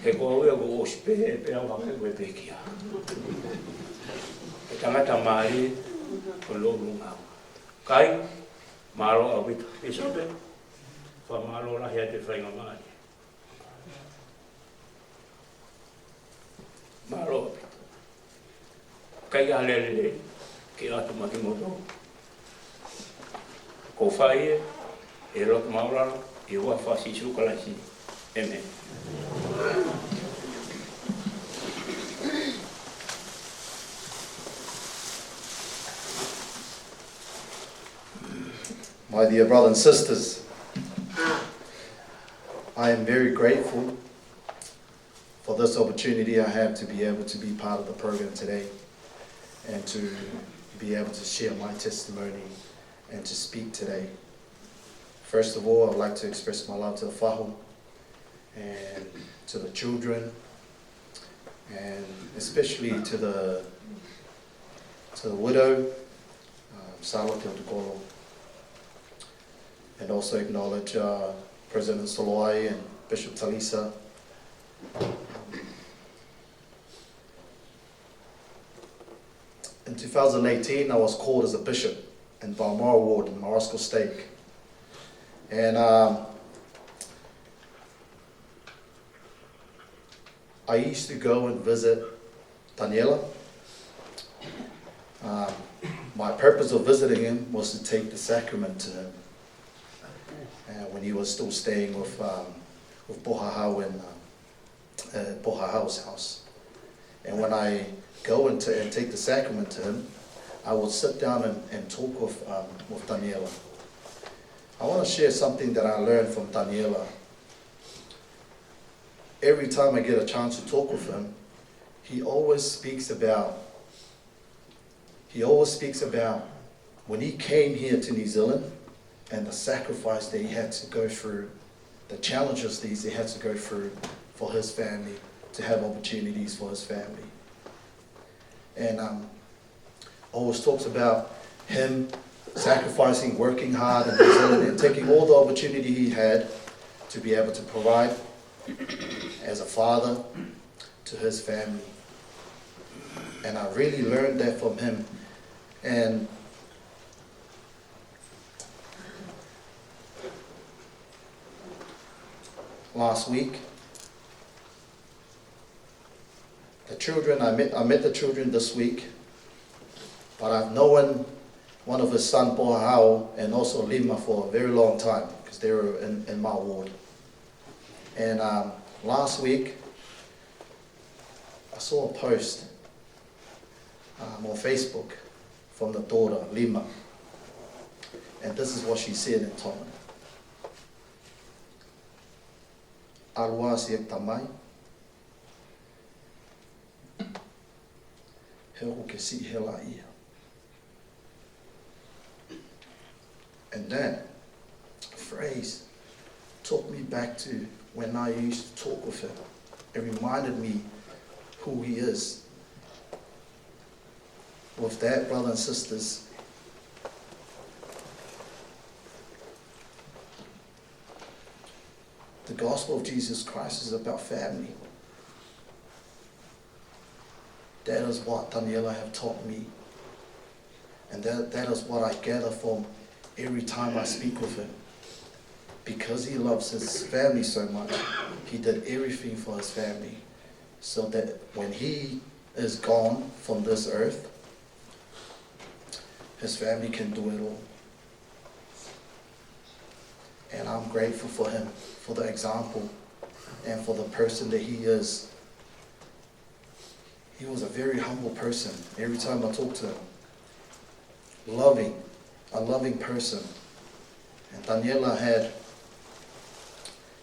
He ko au ia kuo ʻosi pehē, pea u hangē ko e pekia. Ko e tangata mālie, ko e lounga. Kai, mālō ʻaupito. Pīsope, fakamālō lahi atu e faingamālie. Mālō ʻaupito. Kai ʻa e lelei, ke ʻatu mai kimoutolu. Ko e fai ē, ʻi he lotu māʻulalo, ʻi he huafa ʻo Sīsū Kalaisi. ʻĒmeni. My dear brothers and sisters, I am very grateful for this opportunity I have to be able to be part of the program today and to be able to share my testimony and to speak today. First of all, I'd like to express my love to the fahu and to the children, and especially to the, to the widow, um, Salo Teotokolo, and also acknowledge, uh, President Soloai and Bishop Talisa. In two thousand eighteen, I was called as a bishop in Balmoral Ward in Murrieta Stake. And, um, I used to go and visit Taniela. Um, my purpose of visiting him was to take the sacrament to him, uh, when he was still staying with, um, with Pohahau and, um, uh, Pohahau's house. And when I go and, to, and take the sacrament to him, I would sit down and, and talk with, um, with Taniela. I wanna share something that I learned from Taniela. Every time I get a chance to talk with him, he always speaks about, he always speaks about when he came here to New Zealand and the sacrifice that he had to go through, the challenges that he had to go through for his family, to have opportunities for his family. And, um, always talks about him sacrificing, working hard in New Zealand and taking all the opportunity he had to be able to provide as a father to his family. And I really learned that from him. And last week, the children, I met, I met the children this week, but I've known one of his son, Pohahau, and also Lima for a very long time, 'cause they were in, in my ward. And, um, last week, I saw a post, um, on Facebook from the daughter, Lima. And this is what she said in Tongan. ʻAlu ā siʻeku tamai, he ʻoku ke siʻi hela ia. And that phrase took me back to when I used to talk with him. It reminded me who he is. With that, brothers and sisters, the gospel of Jesus Christ is about family. That is what Taniela have taught me. And that, that is what I gather from every time I speak with him. Because he loves his family so much, he did everything for his family. So that when he is gone from this earth, his family can do it all. And I'm grateful for him, for the example, and for the person that he is. He was a very humble person. Every time I talk to him, loving, a loving person. And Taniela had,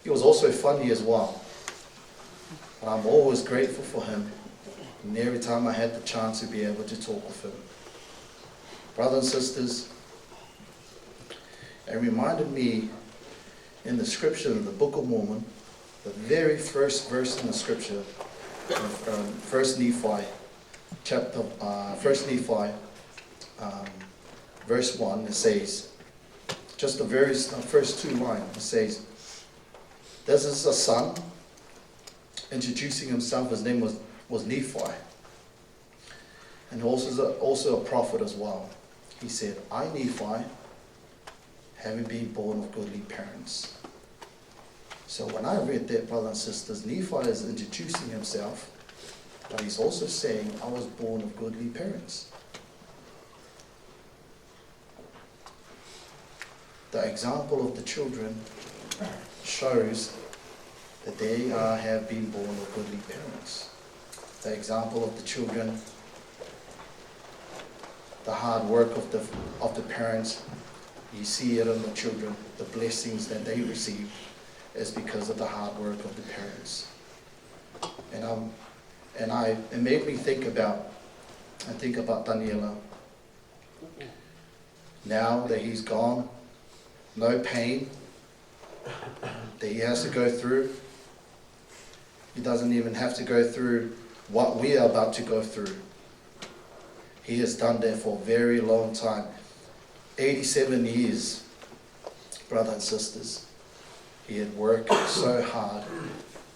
he was also funny as well. And I'm always grateful for him. And every time I had the chance to be able to talk with him. Brothers and sisters, it reminded me in the scripture, in the Book of Mormon, the very first verse in the scripture, um, First Nephi, chapter, uh, First Nephi, um, verse one, it says, just the very s-, uh, first two lines, it says, "This is a son," introducing himself, his name was, was Nephi. And also, also a prophet as well. He said, "I, Nephi, having been born of goodly parents." So when I read that, brothers and sisters, Nephi is introducing himself, but he's also saying, "I was born of goodly parents." The example of the children shows that they are, have been born of goodly parents. The example of the children, the hard work of the, of the parents, you see it in the children, the blessings that they receive is because of the hard work of the parents. And, um, and I, it made me think about, I think about Taniela. Now that he's gone, no pain that he has to go through. He doesn't even have to go through what we are about to go through. He has done that for a very long time. Eighty-seven years, brothers and sisters. He had worked so hard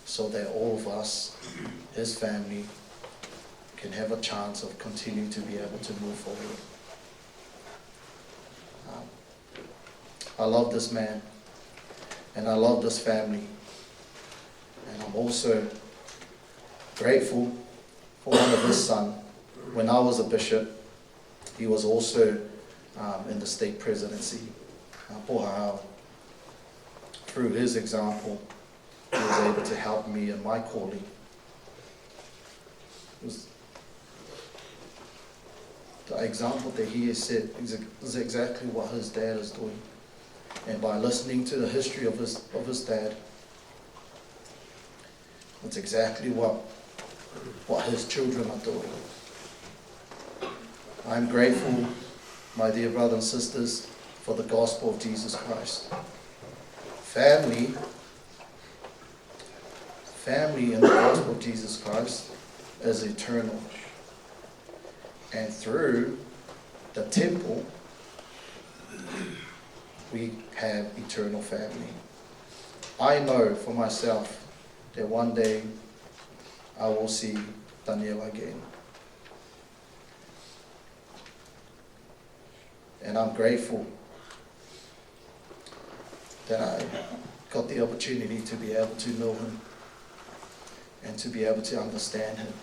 so that all of us, his family, can have a chance of continuing to be able to move forward. Um, I love this man, and I love this family, and I'm also grateful for one of his son. When I was a bishop, he was also, um, in the stake presidency, uh, Pohahau. Through his example, he was able to help me in my calling. It was the example that he has set is, is exactly what his dad is doing. And by listening to the history of his, of his dad, it's exactly what, what his children are doing. I'm grateful, my dear brothers and sisters, for the gospel of Jesus Christ. Family, family in the gospel of Jesus Christ is eternal. And through the temple, we have eternal family. I know for myself that one day I will see Taniela again. And I'm grateful that I got the opportunity to be able to know him and to be able to understand him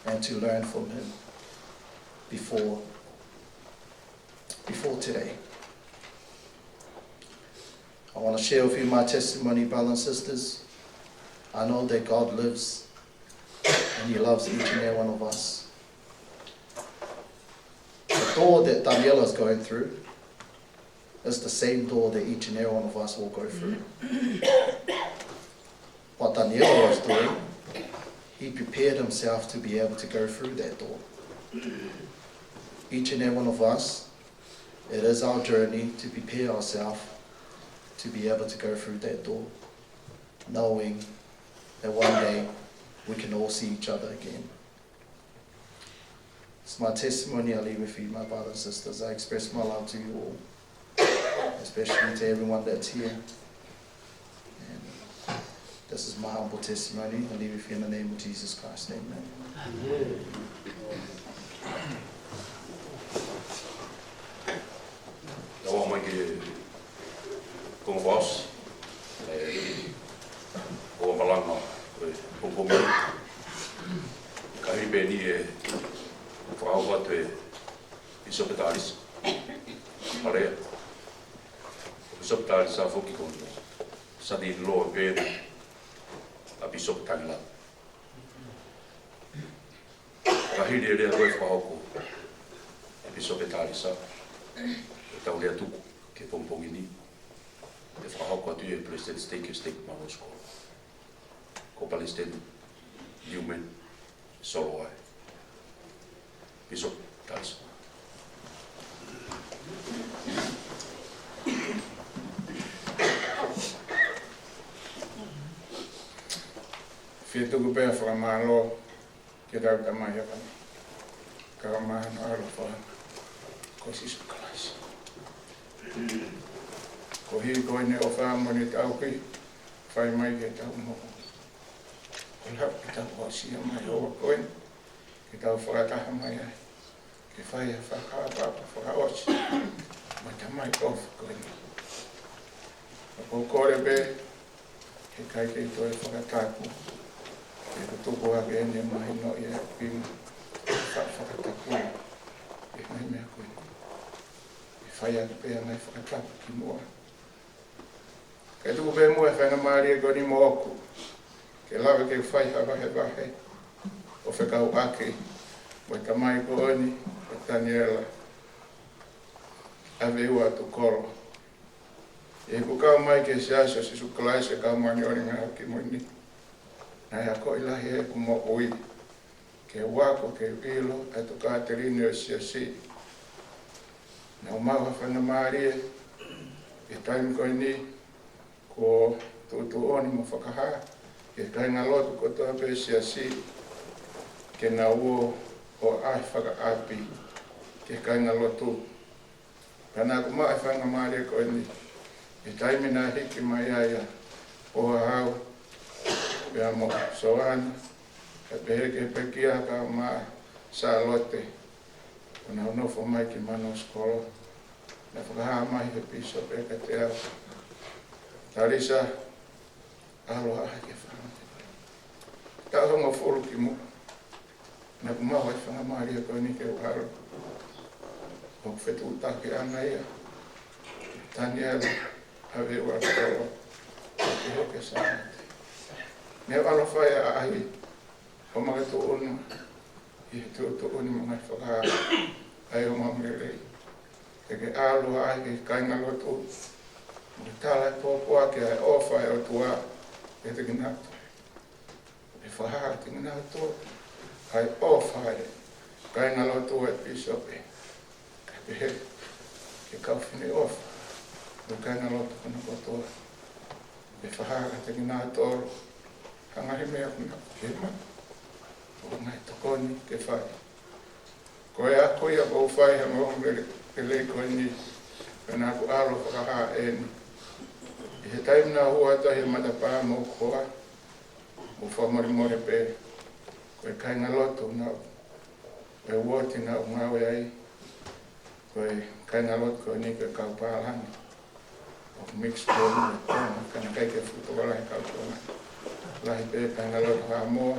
and to learn from him before, before today. I want to share with you my testimony, brothers and sisters. I know that God lives and he loves each and every one of us. The door that Taniela is going through is the same door that each and every one of us will go through. What Taniela was doing, he prepared himself to be able to go through that door. Each and every one of us, it is our journey to prepare ourselves to be able to go through that door, knowing that one day we can all see each other again. It's my testimony I leave with you, my brothers and sisters. I express my love to you all, especially to everyone that's here. And This is my humble testimony. I leave it here in the name of Jesus Christ. Amen. Tau mai ki he konga fakaʻosi, ē, ʻo e malanga ʻo e pongipongi. Ka hili pē eni ʻe fakahoko atu ʻe Pīsope Talisa Palea. Pīsope Talisa foki ko hono son-in-law pē eni ʻa Pīsope Tangilā. Ka hili e lea ko ē ʻe fakahoko ʻe Pīsope Talisa, ʻe tau lea tuku ki he pongipongi ni, ʻe fakahoko atu ʻe he Palesiteni Siteiki ʻo e Siteiki Māʻoniʻoni Kolo, ko Palesiteni Newman Soloae. Pīsope Talisa. Fie tuku pē ʻa e fakamālō ki heʻetau Tamai Hēvani, kae ʻumaʻā hono ʻAlo fakaʻaho ko Sīsū Kalaisi. Koeʻuhi ko ʻene ʻofa mo ʻene tauhi, fai mai ki heʻetau moʻui. Ko e lahi ke tau aʻusia mai ʻa e ʻofa ko eni, ke tau fakataha mai ai ke fai ʻa e fakaʻapaʻapa fakaʻosi mo e Tamai ʻofa ko eni. ʻOku ou kole pē, he ʻikai ke u toe fakatapu, he ʻoku tuku hake ʻene mahino ʻi he pinga, fa-, fakatapu ʻi he ngaahi meʻa ko eni. ʻE fai atu pē ʻa e ngaahi fakatapu kimuʻa. Kae tuku pē muʻa e faingamālie ko eni moʻoku, ke lava ke fai ha vahevahe ʻo fekauʻaki mo e tamai ko eni, ko Taniela ʻAveua Tukolo. ʻI heʻeku kau mai ki he Siasi ʻo Sīsū Kalaisi ʻo e Kau Māʻoniʻoni ʻi he Ngaahi ʻAho Kimui Ni, naʻe akoʻi lahi ʻeku moʻui ke u ako ke u ʻilo ʻa e tokāteline ʻo e Siasi. Naʻá ku maʻu ha faingamālie ʻi he taimi ko eni, ko e tuʻutuʻuni mo e fakahā ki he kāingalotu kotoa pē ʻo e Siasi, ke nau ō ʻo ʻai fakaʻapi ki he kāingalotu. Pea naʻá ku maʻu e faingamālie ko eni ʻi he taimi naʻe hiki mai ai ʻa Pohahau, pea mo Soana, kae pehē ki he pekia kae ʻumaʻā Sālote, ʻo nau nofo mai ki Māʻoniʻoni Kolo. Naʻe fakahā mai ʻe he pīsope kiate au, Talisa, ʻalu ā ki he fāmili. Taʻu hongofulu kimuʻa, naʻá ku maʻu e faingamālie ko eni ke u ʻalu. Ko e fetuʻutaki ʻana ia, Taniela ʻAveua Tukolo, ke hoko ko Sālote. Naʻá ku ʻalu ʻo fai ʻa e ʻaʻahi ʻo makatuʻunga ʻi he tuʻutuʻuni mo e ngaahi fakahā ʻa e ongoongolelei. Ke ke ʻalu ā ki he kāingalotu, mo ke tala e pōpoaki ʻa e ʻofa ʻa e ʻOtua kiate kinautolu. Ke fakahā kiate kinautolu ʻa e ʻofa ʻa e kāingalotu ʻa e pīsope, kae pehē ki he kau fineʻofa ʻo e kāingalotu hono kotoa. Ke fakahā kiate kinautolu ha ngaahi meʻa ʻoku nau fiemaʻu, ʻo ngaahi tokoni ke fai. Ko e ako ia kuó u fai he ongoongolelei ko eni, pea naʻá ku ʻalu ʻo fakahā eni. ʻI he taimi naʻá ku hū atu ai he matapā mo hoku hoa, ʻoku ou fakamolemole pē, ko e kāingalotu naʻá ku, ko e uooti naʻá ku ngāue ai, ko e kāingalotu ko eni ko e kau pālangi ʻo e mixed school ʻo Tonga, ka naʻe ʻikai ke fuʻu tokolahi e kau Tonga. Lahi pē kāingalotu Haʻamoa,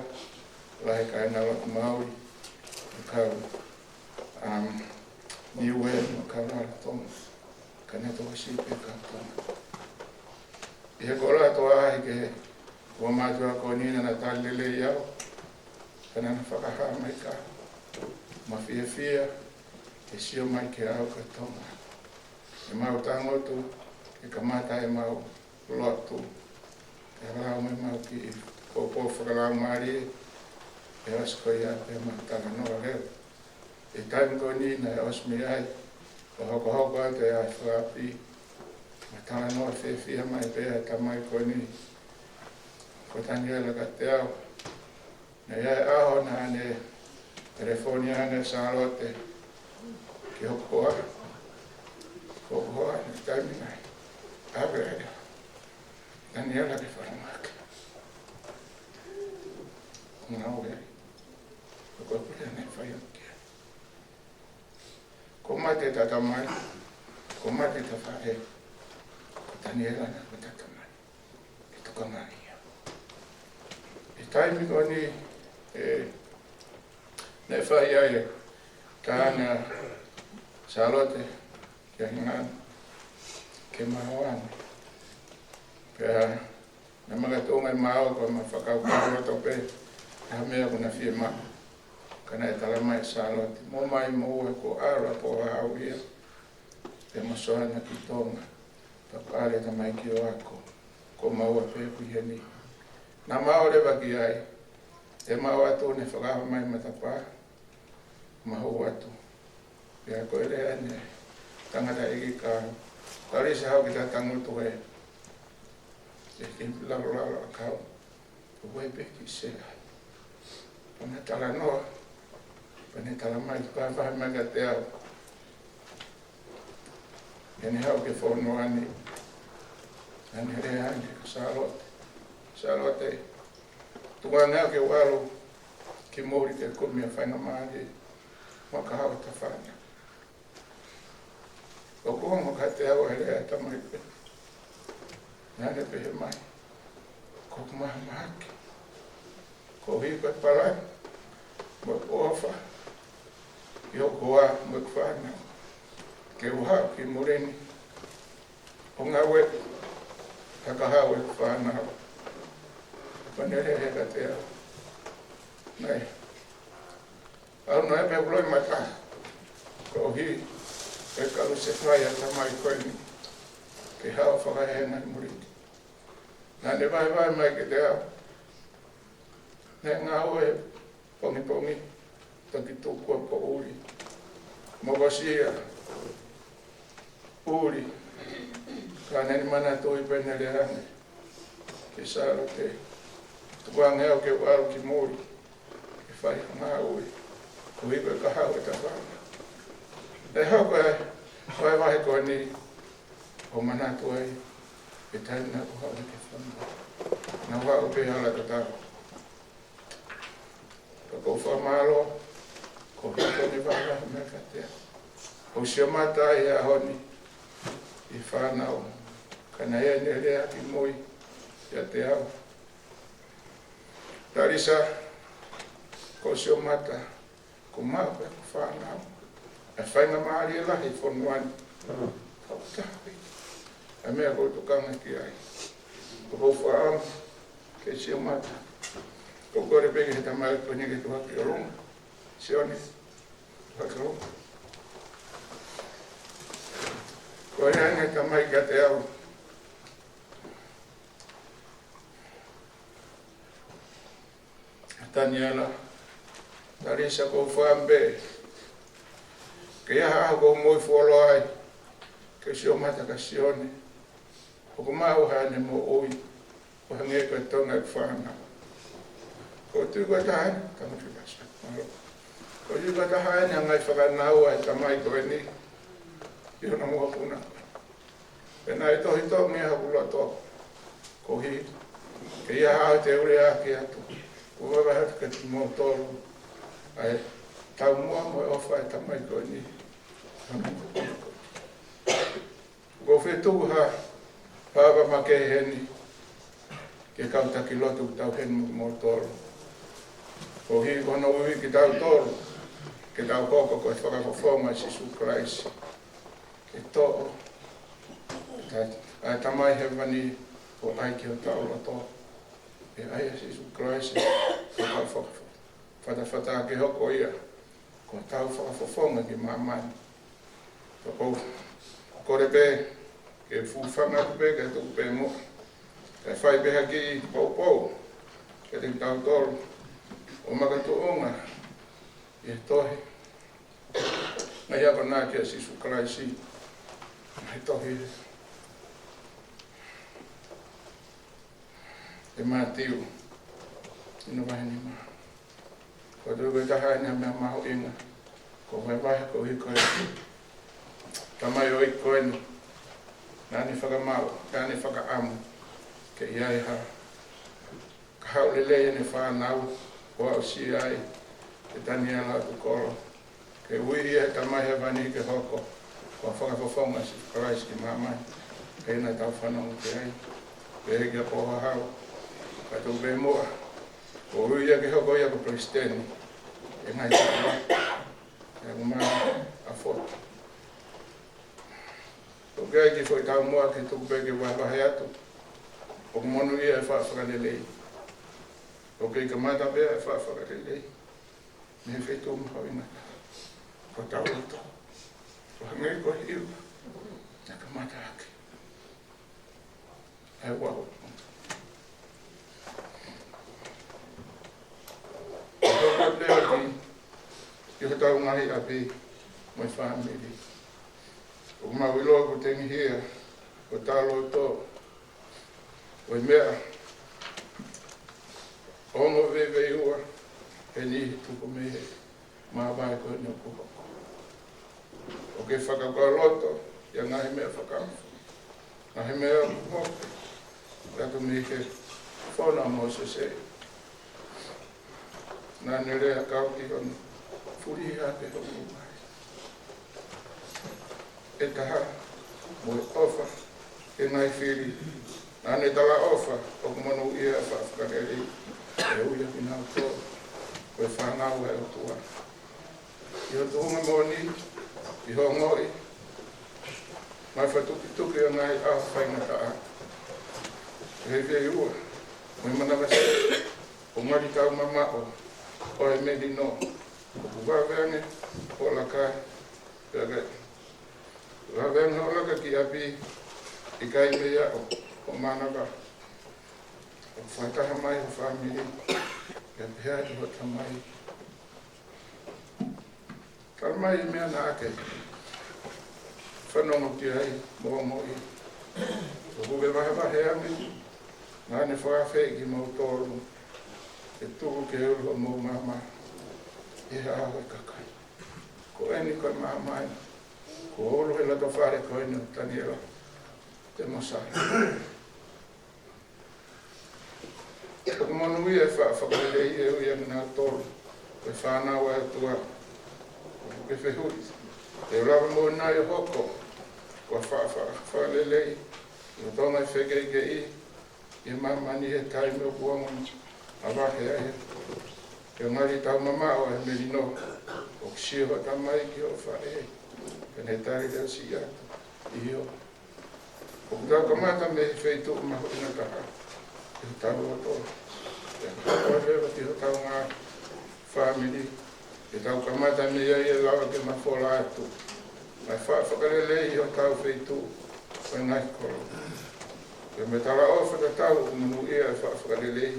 lahi kāingalotu Maui, e kau, um, Niuē mo e kau Rarotonga, ka naʻe tokosiʻi pē e kau Tonga. ʻI he koloa ʻa e ʻaʻahi ki he ua mātuʻa ko eni naʻá na tali lelei au, pea naʻá na fakahā mai kia au, mo fiefia ke sio mai kiate au ko e Tonga. ʻEmau tangutu ke kamata ʻemau lotu, ke lau mai ʻemau kiʻi poupou fakalaumālie, pea ʻosi ko ia pea mau talanoa leva. ʻI he taimi ko eni naʻe ʻosi mei ai, ʻo hokohoko atu e ʻaʻahi fakaʻapi, mo e talanoa fiefia mai pē ʻa e tamai ko eni ko Taniela kiate au. Naʻe ʻi ai e ʻaho naʻá ne telefoni ʻa Sālote ki hoku hoa. Ko hoku hoa naʻe taimi nai, ʻave ʻa Taniela ki falemahaki. ngāue ai. Ko e pule naʻe fai ʻaki ia. Kuo mate ʻeta tamai, kuo mate ʻeta faʻē, ko Taniela naʻa mo ʻeta tamai. Ke tokanga ia. ʻI he taimi ko eni, ē, naʻe fai ai e tānaki ʻa Sālote kia Hingani, ke mā ʻoange. Pea naʻe makatuʻunga ʻemau, ko ʻema fakakaukau loto pē, ha meʻa kuo na fiemaʻu. Ka naʻe talamai ʻe Sālote, mou ō mai moua, ko ʻAla Pōhahau ia, pea mo Soana ki Tonga, pea ko ʻAla e tamaiki ʻo ako, ko maua pē ʻoku ʻi heni. Naʻa mau leva ki ai, ʻemau ō atu naʻe fakaava mai matapā, mau ō atu. Pea ko e lea eni ʻa e tangataʻeiki ka, Talisa, haʻu ke ta tangutu he, he kiʻi laulauʻakau. Ko e pē kiʻi sea. Pea naʻe talanoa, pea ne talamai, vahevahe mai kiate au. Ke ne haʻu ki he fonua ni. Naʻa ne lea ange kia Sālote. Sālote, tukuange au ke u ʻalu ki muli ke kumi ʻa e faingamālie mo e kahaʻu ʻeta fānau. ʻOku ongo kiate au e lea ʻa e tamai pē. Naʻa ne pehē mai, ko hoku mahamahaki, koeʻuhi ko e palani mo e ʻofa ki hoku hoa mo ʻeku fānau, ke u haʻu ki muli ni ʻo ngāueʻi ha kahaʻu ʻeku fānau. Pea ne lea kiate au, naʻe ʻalu noa pē hoku loʻimata, koeʻuhi ko e kalusefai ʻa e tamai ko eni, ke haʻu ʻo fakaeʻa ʻa e ngaahi muli. Naʻa ne vahevahe mai kiate au, naʻe ngāue pongipongi, toki tuku ʻa e poʻuli, mokosia, ʻuli. Ka naʻa ne manatuʻi pē ʻene lea ange kia Sālote, tukuange au ke u ʻalu ki muli ke fai ha ngāue, koeʻuhi ko e kahaʻu ʻeta fānau. Naʻe haʻu ko e vahevahe ko eni ʻo manatu ai e taimi naʻa ku haʻu ki he fonua. Naʻa ku haʻu pē hala tatau. Ka ʻoku ou fakamālō, ko e pehē ʻene vahevahe mai kiate au. ʻOku ou sio mata ai he ʻaho ni ʻi he fānau, ka naʻe ʻi ai ʻene lea kimui kiate au. Talisa, ʻoku ou sio mata, ko maʻu pē ʻeku fānau, ʻa e faingamālie lahi ʻi he fonua ni. Ka ʻoku taha pē ʻa e meʻa ʻoku ou tokanga ki ai. ʻOku ou fakaʻamu ke sio mata. ʻOku ou kole pē ki he tamai ko eni ke tuʻu hake ʻolunga. Sione, tuʻu hake ʻolunga. Ko e lea ʻa e tamai kiate au. Taniela, Talisa, ʻoku ou fakaʻamu pē ke ʻi ai ha ʻaho ʻoku ou moʻui fuoloa ai, ke sio mata kia Sione. ʻOku maʻu haʻane moʻui, ʻo hangē ko e Tonga ʻeku fānau. ʻOku ou tui ko e taha eni, tama fika sa, mālō. ʻOku ou tui ko e taha eni ʻa e ngaahi fānau ʻa e tamai ko eni, ʻi hono mokopuna. Pea naʻe tohi tō mei hoku loto, koeʻuhi ke ʻi ai haʻate uleʻaki atu, ʻo vahevahe atu kiate kimoutolu ʻa e taumuʻa mo e ʻofa ʻa e tamai ko eni. ʻOku ou fie tuku ha paʻanga makehe heni ki he kau taki lotu ʻoku tau ʻi heni mo kimoutolu. Koeʻuhi ko hono ui kitautolu ke tau hoko ko e fakafofonga ʻo Sīsū Kalaisi. Ke toʻo ʻa e Tamai Hēvani ʻo ʻai ki hotau loto, ʻe ʻai ʻa Sīsū Kalaisi ko hotau faka-, fatafata, ke hoko ia ko hotau fakafofonga ki māmani. Pea ʻoku ou kole pē ke fuʻu fanga atu pē, ke tuku pē muʻa, ke fai pē ha kiʻi poupou kiate kitautolu ʻo makatuʻunga ʻi he tohi, ngaahi akonaki ʻa Sīsū Kalaisi, ʻi he tohi ʻe Mātiu, ʻi hono vahe nima. ʻOku ou tui ko e taha eni ʻa e meʻa mahuʻinga, ʻoku ou vahevahe koeʻuhi ko e tamaioʻeiki ko eni naʻa ne fakamaʻu, naʻa ne fakaʻamu ke ʻi ai ha kahaʻu lelei ʻene fānau, ʻo aʻusia ai ʻe Taniela ʻOtukolo, ke ui ia ʻe he Tamai Hēvani ke hoko ko e fakafofonga ʻo Sīsū Kalaisi ki māmani, pea naʻa tau fanongo ki ai. Pea kia Pōhahau, ka tuku pē muʻa, kuo ui ia ke hoko ia ko e palesiteni ʻo e ngaahi tapu ʻa e ʻū mā ʻa Fotu. ʻOku ʻi ai e kiʻi foʻi taumuʻa ke tuku pē ke vahevahe atu. ʻOku monūʻia e faʻa fakalelei. ʻOku kei kamata pē e faʻa fakalelei mei he feituʻu mahuʻinga ko hotau loto. ʻO hangē ko e hiva naʻe kamata ʻaki ʻa e uau. ʻO hoko atu ki hotau ngaahi ʻapi mo e fāmili. ʻOku mau ʻilo ʻoku tengihia hotau loto ʻo e meʻa ongo veiveiua ʻe niʻihi tupu mei he māvae ko eni ʻoku hoko. ʻOku ke fakakaukauloto ʻi he ngaahi meʻa fakaofo, ngaahi meʻa ʻoku hoko, ʻoku ʻatu mei he fono ʻa Mōsese. Naʻa ne lea kau ki hono fulihi hake hoku vaʻe ʻe taha mo e ʻofa ki he ngaahi fili. Naʻa ne talaʻofa ʻoku monūʻia e faʻa fakalelei, ʻe ui ʻa kinautolu ko e fānau ʻa e ʻOtua. ʻI ho tuʻunga moʻoni, ʻi hoʻo ongoʻi mai fakatukituki ʻo e ngaahi ʻaho faingataʻa, ʻi he veiveiua mo e manavasiʻi, ʻoku ngali tau mamaʻo ʻi he melino. ʻOku vave ange hoʻo laka, pea ke vave ange hoʻo laka ki ʻapi, ʻikai pē ia ʻo, ʻo mānava. ʻOku fakataha mai ho fāmili, pea pehē ki hoʻo tamai. Tala mai e meʻa naʻa ke fanongo ki ai mo ongoʻi. ʻOku ke vahevahe ange, naʻa ne fakaafeʻi kimoutolu ke tuku ke ulu homou maama ʻi he ʻao ʻo e kakai. Ko eni ko e maama eni kuo ulu he loto fale ko eni ʻo Taniela Temosala. ʻOku monūʻia e faʻa fakalelei, ʻe ui ʻa kinautolu ko e fānau ʻa e ʻOtua. ʻOku ke fehuʻi, te u lava moʻoni nai ʻo hoko ko e faʻa, faʻa fakalelei ʻi he tonga e fekeʻikeʻi ʻi māmani he taimi ʻoku ongo mavahe ai? Pea ngali tau mamaʻo ʻi he melino. ʻOku sio ho tamai ki hoʻo faʻē, pea ne tali leva siʻi atu, ʻio. ʻOku tau kamata mei he feituʻu mahuʻinga taha ʻi hotau loto, pea hoko leva ki hotau ngaahi fāmili. Ke tau kamata mei ai ʻe lava ke mafola atu ʻa e faʻa fakalelei ʻi hotau feituʻu ʻo e ngaahi kolo. Pea mo e talaʻofa tatau ʻoku monūʻia e faʻa fakalelei,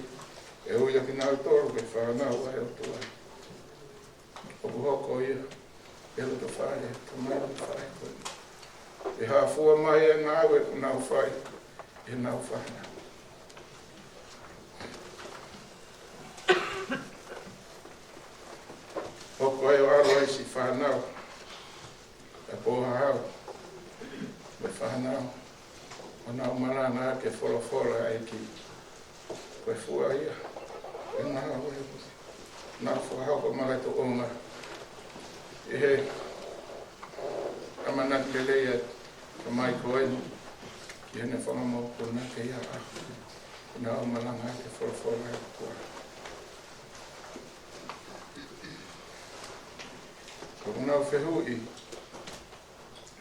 ʻe ui ʻa kinautolu ko e fānau ʻa e ʻOtua. ʻOku hoko ia ʻi he loto fale ʻo e tamai ʻo e faʻē ko eni. ʻE hāfua mai e ngāue ʻoku nau fai ʻi heʻenau fānau. Hoko ai ʻo ʻalu ai siʻi fānau, ʻa Pōhahau mo e fānau, ʻo nau malanga ʻaki e folofola ʻa e ʻEiki. Ko e fua ia ʻo e ngāue naʻa nau fakahoko maʻa e tuʻunga ʻi he ʻamanaki lelei ʻa e tamai ko eni ʻi heʻene fanga mokopuna ke ʻi ai ha ʻaho ʻo nau malanga ʻaki e folofola ʻa e ʻOtua. Ka ʻoku nau fehuʻi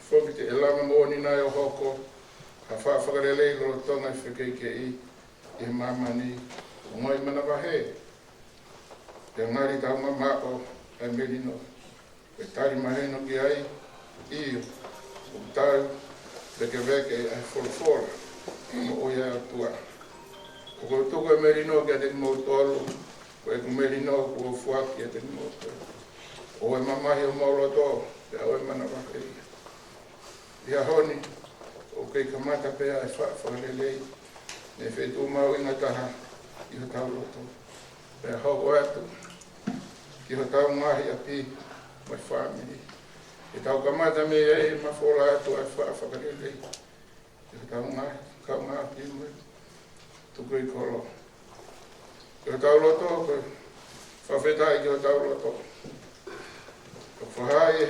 foki, te ke lava moʻoni nai ʻo hoko ha faʻa fakalelei lolotonga e fekeʻikeʻi ʻi māmani? ʻOku ongoʻi manavahē, pea ngali tau mamaʻo ʻi he melino? Ko e tali mahino ki ai, ʻio, ʻoku tau vēkeveke ʻa e folofola moʻui ʻa e ʻOtua. ʻOku ou tuku e melino kiate kimoutolu, ko ʻeku melino kuo u foaki kiate kimoutolu. ʻOua ʻe mamahi homou loto, pea ʻoua ʻe manavahē ia. ʻI he ʻaho ni, ʻoku kei kamata pē ʻa e faʻa fakalelei mei he feituʻu mahuʻinga taha ʻi hotau loto, pea hoko atu ki hotau ngaahi ʻapi mo e fāmili. Ke tau kamata mei ai ʻo mafola atu ʻa e faʻa fakalelei ki hotau ngaahi kaungāʻapi mo e tukui kolo. Ke tau loto ko e Fakafetaʻi ki hotau loto. ʻOku fakahā ʻe he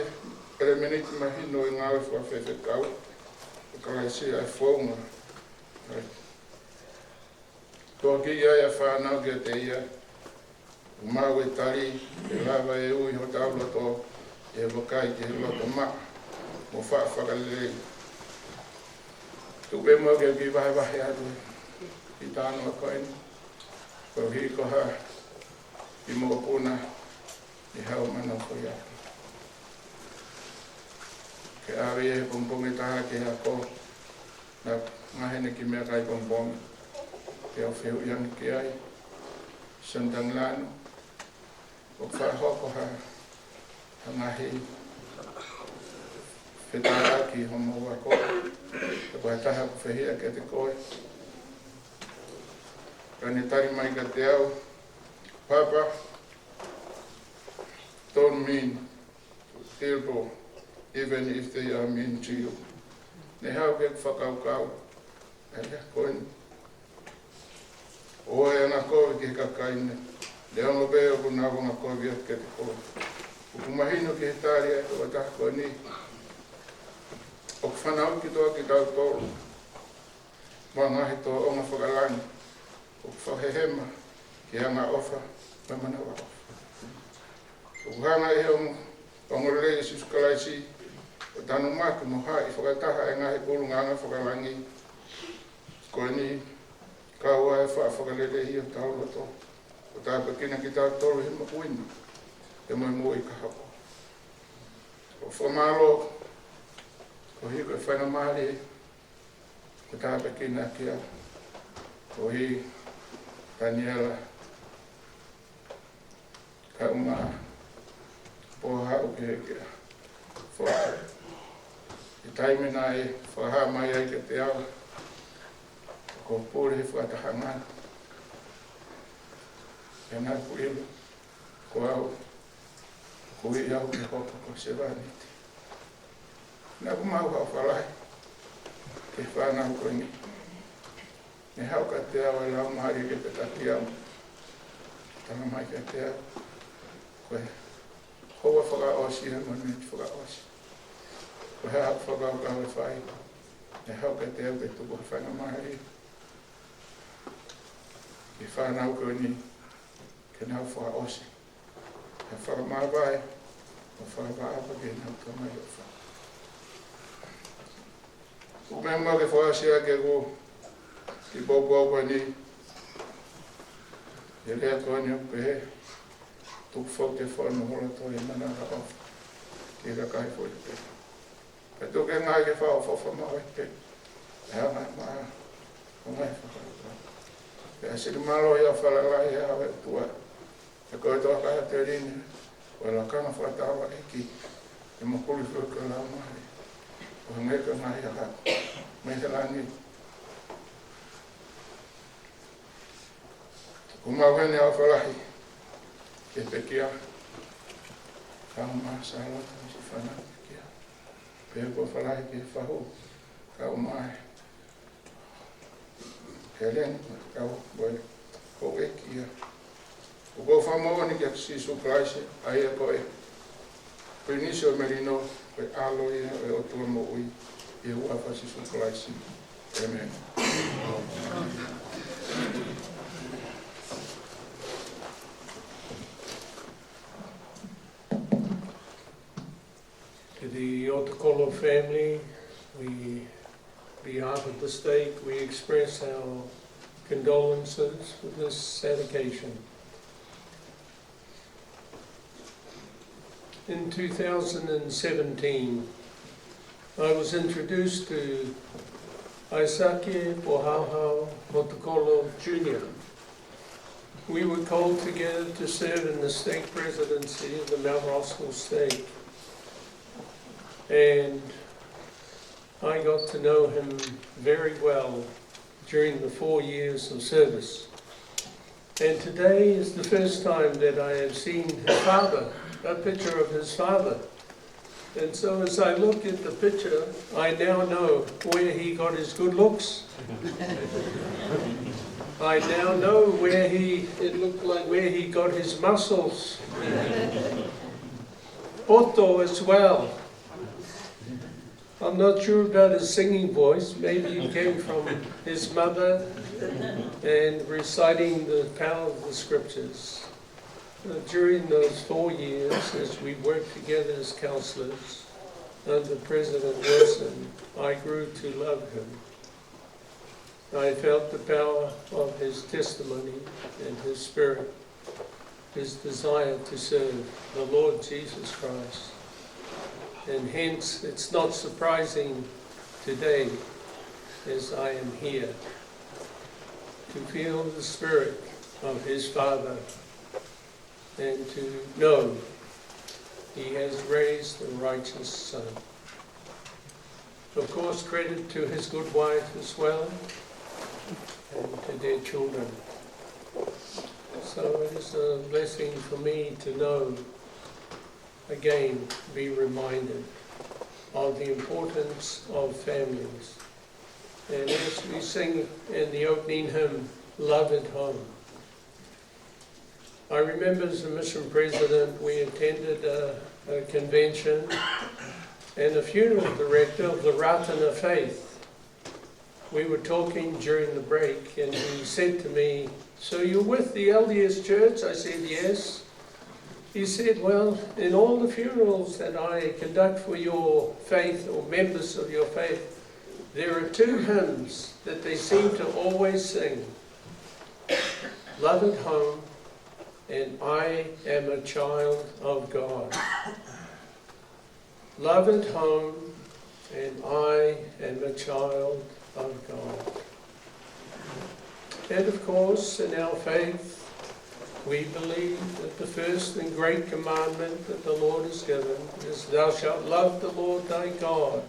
ʻelemēniti mahino ʻo e ngāue fakafaifekau ʻo Kalaisi ʻa e founga ʻoku tohoakiʻi ai ʻa e fānau kiate ia. ʻOku maʻu e tali ke lava ʻo ui hotau loto ʻi he vakai ki he loto maʻa mo faʻa fakalelei. Tuku pē muʻa ke u kiʻi vahevahe atu ʻi he talanoa ko eni, koeʻuhi ko ha kiʻi mokopuna ʻi haʻo manako ia. Ke ʻave ia he pongipongi ʻe taha ki he ako, naʻe ngaahi ʻene kiʻi meʻakai pongipongi. Ke u fehuʻi ange ki ai, Sione Tangilano, ʻoku fakahoko ha, ha ngaahi fetāʻaki hoʻomou ako, pe ko ha taha ʻoku fehiʻa kiate koe. Ka ne tali mai kiate au, Papa, don't mean to people, even if they are mean to you. Ne haʻu ke fakakaukau ʻa e lea ko eni. ʻOua ʻe angakovi ki he kakai ni, neongo pē ʻoku nau angakovi atu kiate koe. ʻOku mahino ki he tali ʻa e tokotaha ko eni, ʻoku fanauʻi kitautolu mo e ngaahi tōʻonga fakalangi ʻoku fakahehema ki he angaʻofa mo e manavaʻofa. ʻOku hanga ʻe he ongo, ongoongolelei ʻo Sīsū Kalaisi ʻo tanumaki mo haʻi fakataha e ngaahi ʻulungaanga fakalangi ko eni, kae ʻoua ʻe faʻa fakaleleiʻi hotau loto, ʻo tāpuekina kitautolu he moʻui ni, he moʻui ka hoko. ʻOku fakamālō koeʻuhi ko e faingamālie kuo tāpuekina kia koe, Taniela, kae ʻumaʻā Pōhaʻu ke, ke foaki e taimi naʻe fakahā mai ai kiate au ko e pule he fakatahaʻanga ni. Pea naʻa ku ʻilo ko au, ʻoku ui au ke hoko ko e sevāniti. Naʻa ku maʻu haʻo fālahi ki he fānau ko eni. Ne haʻu kiate au ʻa e Laumālie ke tataki au. Tala mai kiate au, ko e houa fakaʻosi, he mōmeniti fakaʻosi, ko e hā haʻaku fakakaukau ke fai? Ne haʻu kiate au ke tuku ha faingamālie ki he fānau ko eni ke nau fakaʻosi ha fakamāvae mo e fakamaʻa ki heʻenau Tamai ʻoku ʻofa. Tuku muʻa ke fakaʻosi ʻaki ʻeku kiʻi pōpoaki ko eni, ʻa e lea ko eni ʻoku pehē: Tuku foki e fono ho loto ʻi he manavaʻofa ki he kakai foʻi pē. Pea tuku ke ngaahi ke fakaʻofoʻofa maʻu ai pē ʻa e hanga maʻa ʻo ngaahi fakakaukau. Pea sili mālohi ʻa e falala ʻi he ʻao ʻo e ʻOtua, he ko e toʻa kāteli ni, ko e lakanga fakataulaʻeiki, ʻe mokuli foki ko e Laumālie, ʻo hangē ko e ngaahi ʻaho mei he langi. Ko mau heni ʻa e fālahi ki he pekia, kae ʻumaʻā Sālota mo siʻi fānau pekia. Pea ko e fālahi ki he fahu, kae ʻumaʻā Heleni, kau ko e, ko e kia. ʻOku ou fakamoʻoni kia Sīsū Kalaisi, ʻa ia ko e Pilinisi ʻo e Melino, ko e ʻAlo ia ʻo e ʻOtua moʻui, ʻi he huafa ʻo Sīsū Kalaisi. ʻĒmeni. To the Otukolo family, we, behalf of the state, we express our condolences for this sad occasion. In two thousand and seventeen, I was introduced to Aisake Pohauhau Motukolo Junior. We were called together to serve in the stake presidency of the Mount Roskill stake. And I got to know him very well during the four years of service. And today is the first time that I have seen his father, a picture of his father. And so as I look at the picture, I now know where he got his good looks. I now know where he, it looked like where he got his muscles. Poto as well. I'm not sure about his singing voice. Maybe it came from his mother and reciting the power of the scriptures. Uh, during those four years, as we worked together as counselors under President Wilson, I grew to love him. I felt the power of his testimony and his spirit, his desire to serve the Lord Jesus Christ. And hence, it's not surprising today, as I am here, to feel the spirit of his Father and to know he has raised a righteous son. Of course, credit to his good wife as well, and to their children. So it is a blessing for me to know, again, be reminded of the importance of families. And as we sing in the opening hymn, "Love at Home," I remember as a mission president, we attended a, a convention and a funeral director of the Rātana Faith. We were talking during the break, and he said to me, "So you're with the L D S Church?" I said, "Yes." He said, "Well, in all the funerals that I conduct for your faith or members of your faith, there are two hymns that they seem to always sing, 'Love at Home' and 'I Am a Child of God.'" Love at home, and I am a child of God. And of course, in our faith, we believe that the first and great commandment that the Lord has given is, "Thou shalt love the Lord thy God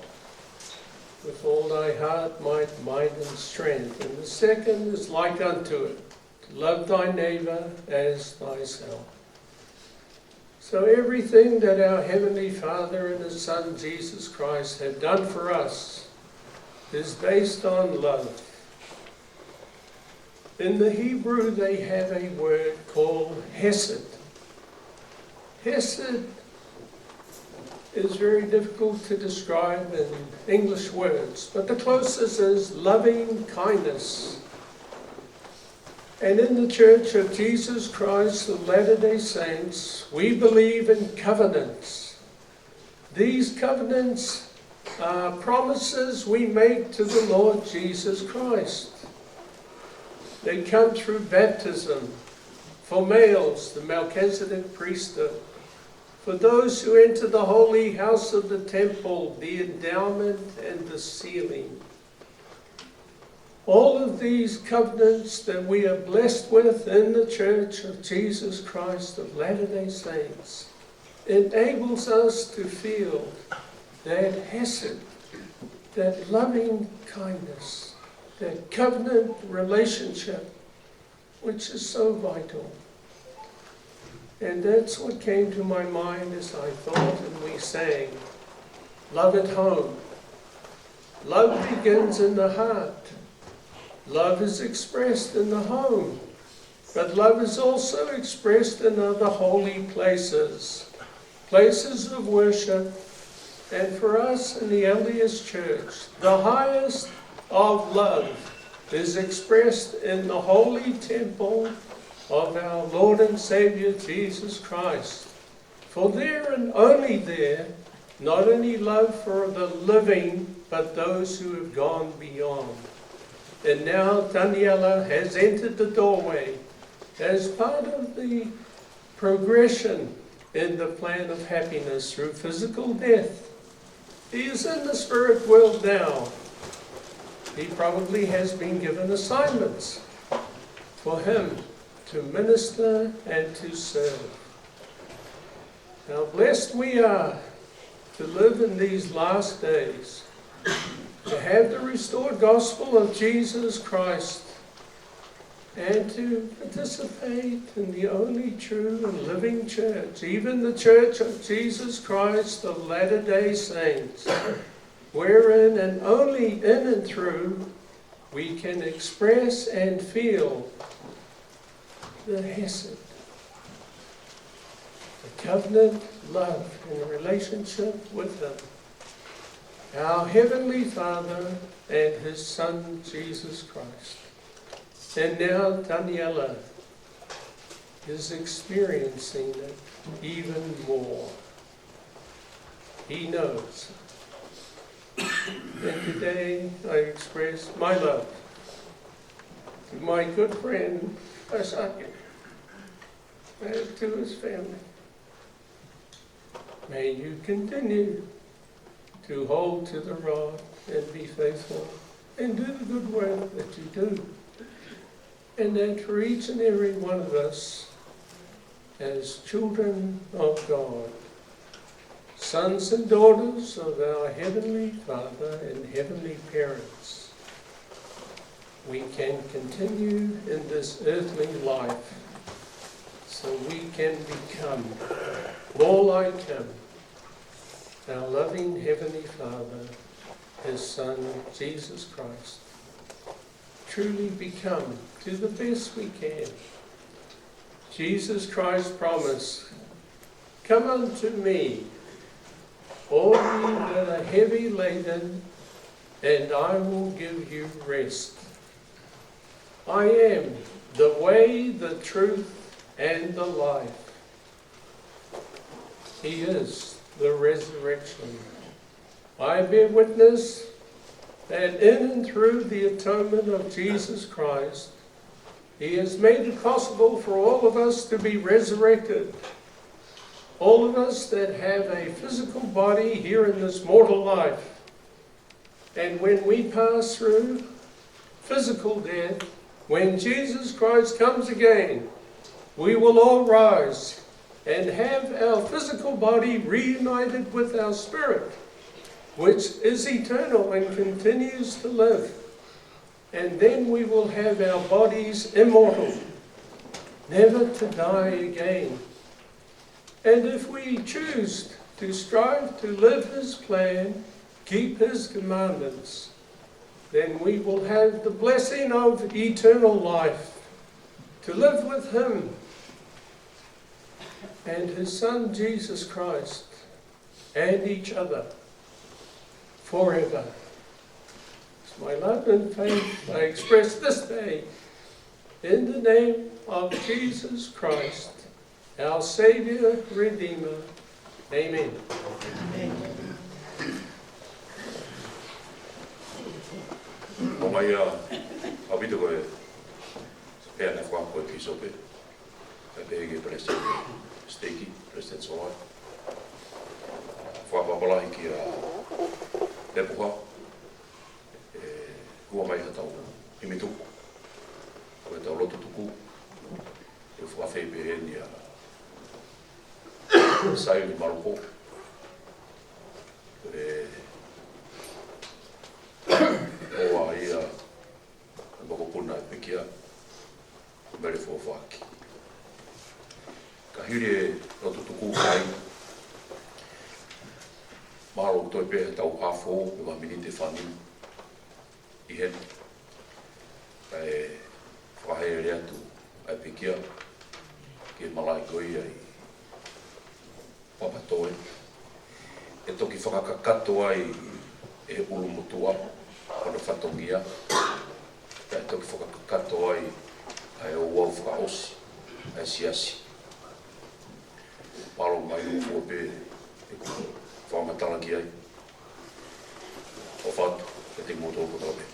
with all thy heart, might, mind, and strength." And the second is like unto it, "Love thy neighbor as thyself." So everything that our Heavenly Father and His Son Jesus Christ have done for us is based on love. In the Hebrew, they have a word called hesed. Hesed is very difficult to describe in English words, but the closest is loving kindness. And in the Church of Jesus Christ of Latter-day Saints, we believe in covenants. These covenants are promises we make to the Lord Jesus Christ. They come through baptism, for males, the Melchizedek priesthood, for those who enter the holy house of the temple, the endowment and the sealing. All of these covenants that we are blessed with in the Church of Jesus Christ of Latter-day Saints enables us to feel that hesed, that loving kindness, that covenant relationship, which is so vital. And that's what came to my mind as I thought and we sang, "Love at Home." Love begins in the heart. Love is expressed in the home, but love is also expressed in other holy places, places of worship, and for us in the L D S Church, the highest of love is expressed in the holy temple of our Lord and Savior Jesus Christ. For there and only there, not only love for the living, but those who have gone beyond. And now Daniela has entered the doorway as part of the progression in the plan of happiness through physical death. He is in the spirit world now. He probably has been given assignments for him to minister and to serve. How blessed we are to live in these last days, to have the restored gospel of Jesus Christ, and to participate in the only true and living church, even the Church of Jesus Christ of Latter-day Saints, wherein and only in and through We can express and feel the hesed, the covenant love and relationship with Him, our Heavenly Father and His Son, Jesus Christ. And now Daniela is experiencing it even more. He knows. And today I express my love to my good friend, Asake, and to his family. May you continue to hold to the rod and be faithful and do the good work that you do. And that for each and every one of us, as children of God, sons and daughters of our Heavenly Father and Heavenly parents, we can continue in this earthly life so we can become more like Him, our loving Heavenly Father, His Son, Jesus Christ. Truly become to the best we can. Jesus Christ promised, "Come unto me, all ye that are heavy laden, and I will give you rest." I am the way, the truth, and the life. He is the resurrection. I bear witness that in and through the atonement of Jesus Christ, He has made it possible for all of us to be resurrected. All of us that have a physical body here in this mortal life. And when we pass through physical death, when Jesus Christ comes again, we will all rise and have our physical body reunited with our spirit, which is eternal and continues to live. And then we will have our bodies immortal, never to die again. And if we choose to strive to live His plan, keep His commandments, then we will have the blessing of eternal life, to live with Him and His Son Jesus Christ and each other forever. It's my love and faith I express this day in the name of Jesus Christ, our Savior, Redeemer. Amen. ʻOku ʻi ai ʻaupito ko e pea na fua ko e pīsope, pea pehē ki he palesiteni siteiki, Palesiteni Solai. Fakapapalahi kia Lepuha, ʻe hua mai ha tau himi tuku, ko e tau lotu tuku, ʻe fakafeʻiloaki pehē ni ʻa Saili Maluko, ʻe ʻoua ia ʻa e mokopuna ʻa e pekia, Mele Fuofaki. Ka hili e lotu tuku ʻa ia, mahalo toe pē ha tau hafo pe ko ha miniti ʻe fānau ʻi heni, kae fakahelele atu ʻa e pekia ki he malaʻe ko ia ʻi Papatoe, ʻe toki fakakakato ai ʻe he ʻulumotuʻa hono fatongia, pea ʻe toki fakakakato ai ʻa e ouau fakaʻosi ʻa e siasi. Mālō mai ʻo fua pē ʻeku fakamatala ki ai. ʻOfa atu kiate kimoutolu kotoa pē.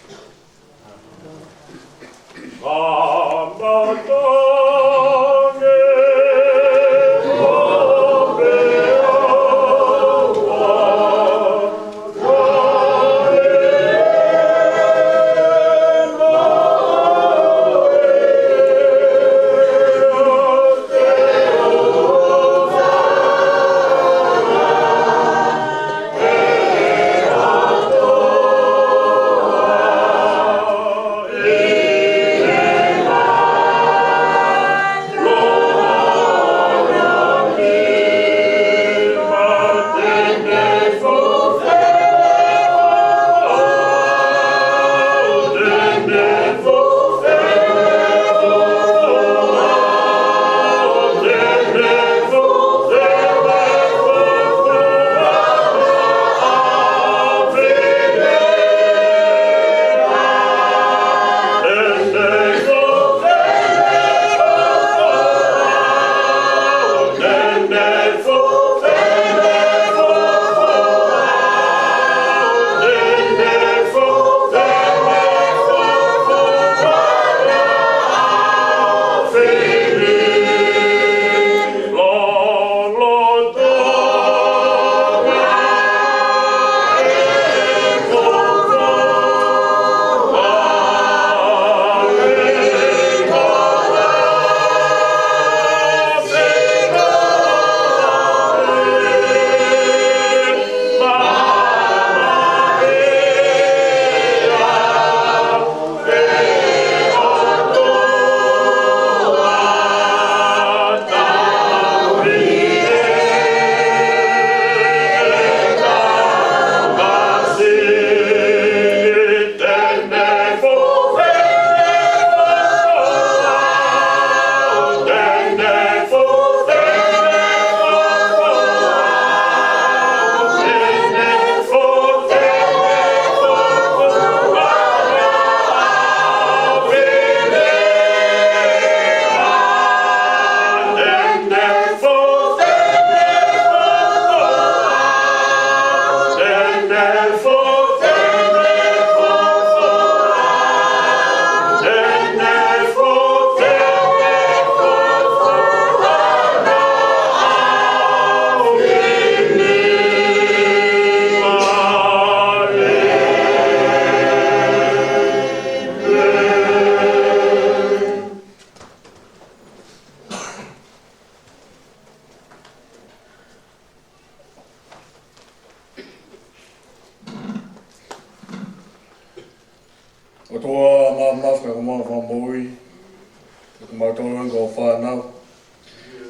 Ko kimautolu ko e fānau,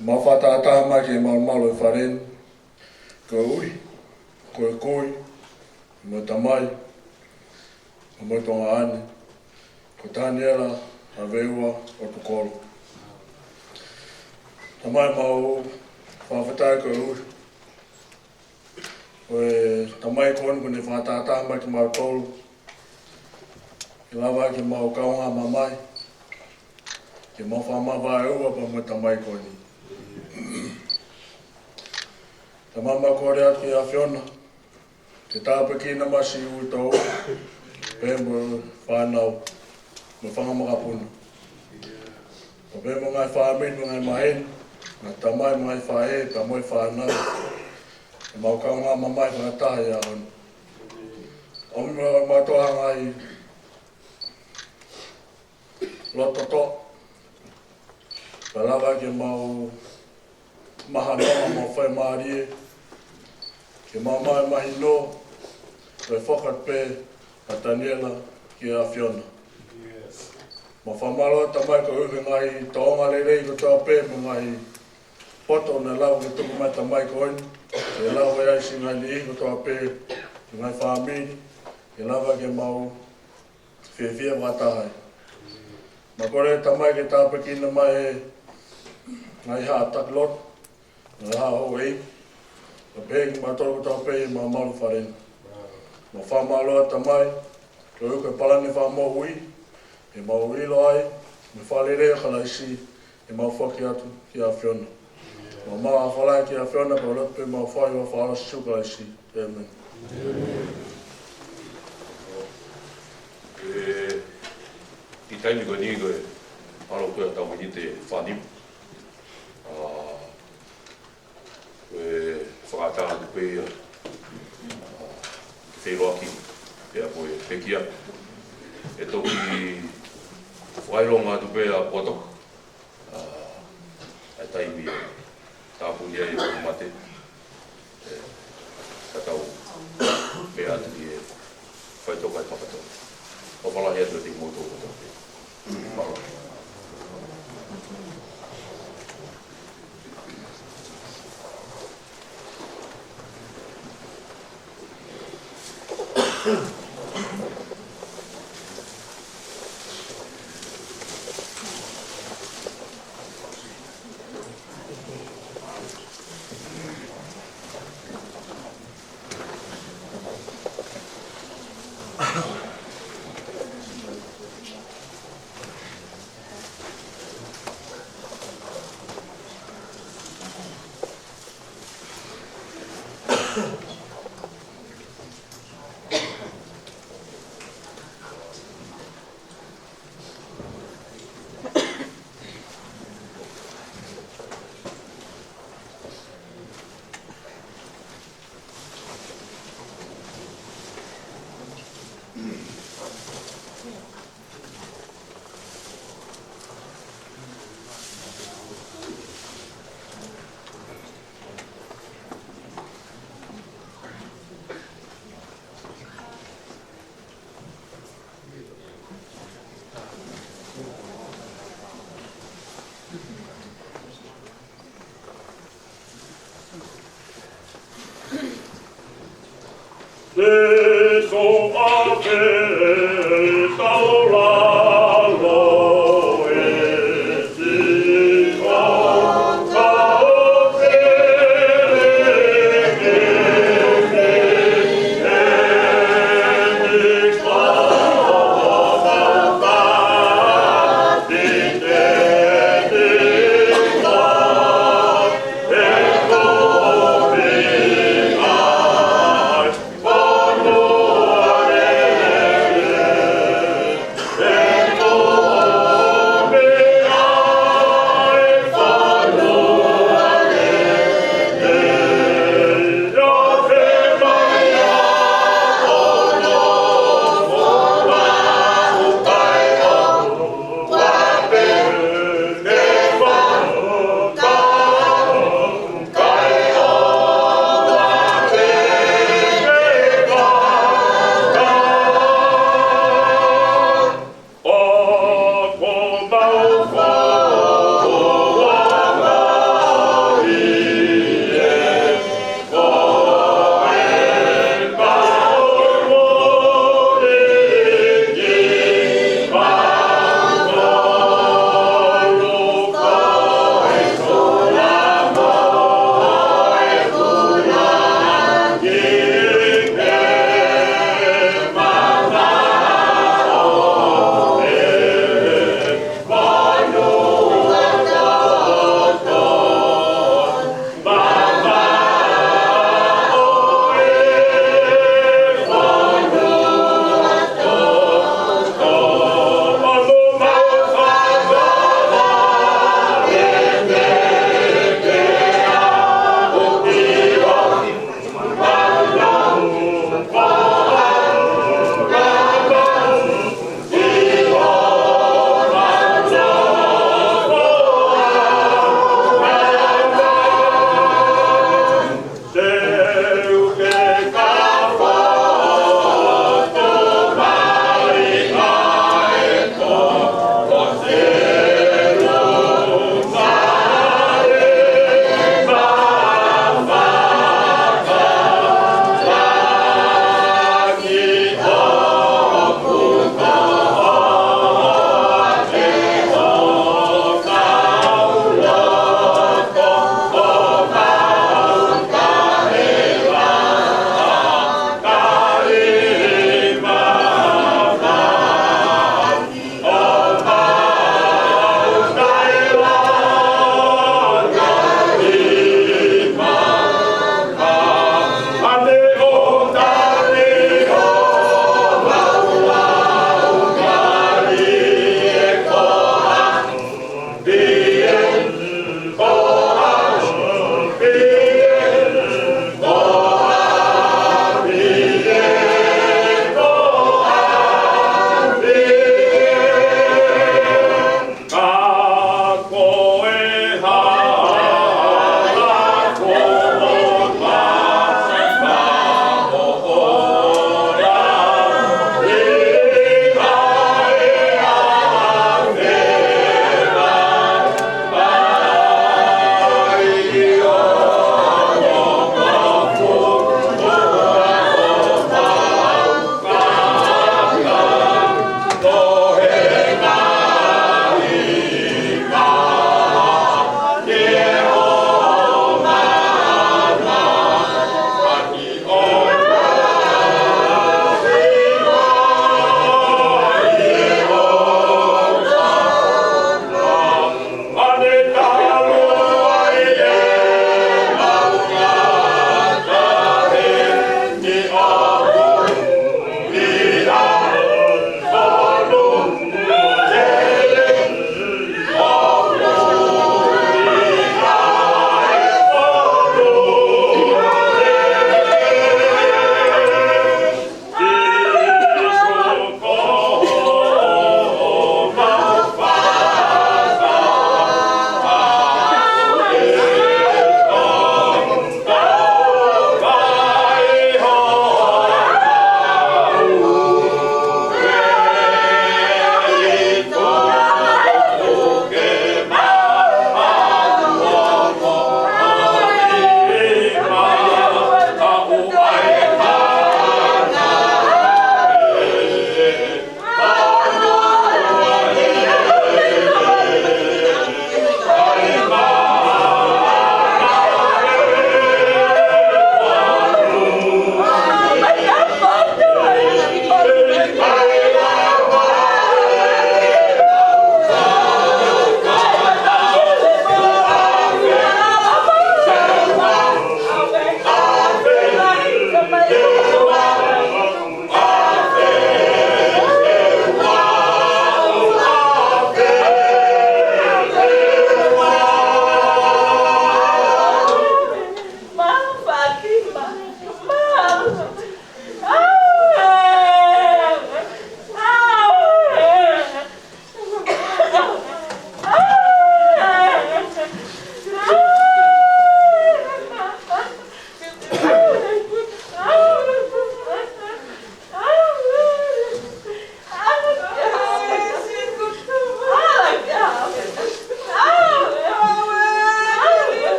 mau fakatahataha mai ki he malumalu ʻo e fale ni, koeʻuhi ko e kui mo e tamai, mo e tuongaʻane, ko Taniela ʻAveua ʻOtukolo. Tamai, mau fakafetaʻi koeʻuhi ko e tamai ko eni kuo ne fakatahataha mai kimautolu ke lava ke mau kaungā mamahi, ke mau fakamavaeua pea mo e tamai ko eni. Tamai, mau kole atu ki he ʻAfiona ke tāpuekina mai siʻi uitou, pea mo e fānau, mo e fanga makapuna, pea mo e ngaahi fāmili, mo e ngaahi maheni, ngaahi tamai, mo e ngaahi faʻē, pea mo e fānau, ke mau kaungā mamahi fakataha he ʻaho ni. ʻOmi maʻa kimautolu ha ngaahi loto toʻa, pea lava ke mau maʻu ha nonga mo e faingamālie ke mau maʻu e mahino, pea fakatapu pē ʻa Taniela ki he ʻAfiona. Mau fakamālō, Tamai, koeʻuhi ko e ngaahi tōʻonga lelei kotoa pē mo e ngaahi poto naʻe lava ke tuku mai ʻe he tamai ko eni, ke lava ai siʻi ngaahi niʻihi kotoa pē, siʻi ngaahi fāmili, ke lava ke mau fiefia fakataha ai. Mau kole, Tamai, ke tāpuekina mai e ngaahi haʻa taki lotu, ngaahi haʻa houʻeiki, pea pehē kimautolu kotoa pē ʻi he malumalu ʻo e fale ni. Mau fakamālō, Tamai, koeʻuhi ko e palani fakamoʻui ʻemau ʻilo ai, mo e fakalelei ʻa Kalaisi, ʻemau foaki atu ki he ʻAfiona. Mau maʻu ha falala ki he ʻAfiona, pea lotu pē mau fai ʻi he huafa ʻo Sīsū Kalaisi. ʻĒmeni. ʻE, ʻi he taimi ko eni ko e ʻalu ko ē ʻa e tau miniti ʻe fānima. ʻA, ko e fakaʻatā atu pē ia, ʻa, ke feʻiloaki pea mo e pekia. ʻE toki fakaʻilonga atu pē ʻa Potoka ʻa, ʻa e taimi ʻe tāpuni ai ʻa e mate. ʻE, ka tau meʻa atu ki he faitoka ʻa e papatau. Fakafetaʻi atu kiate kimoutolu kotoa pē. Mālō.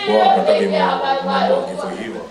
Ua, mataki mo, mo, mo, ki fo hiva.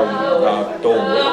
Naʻa tau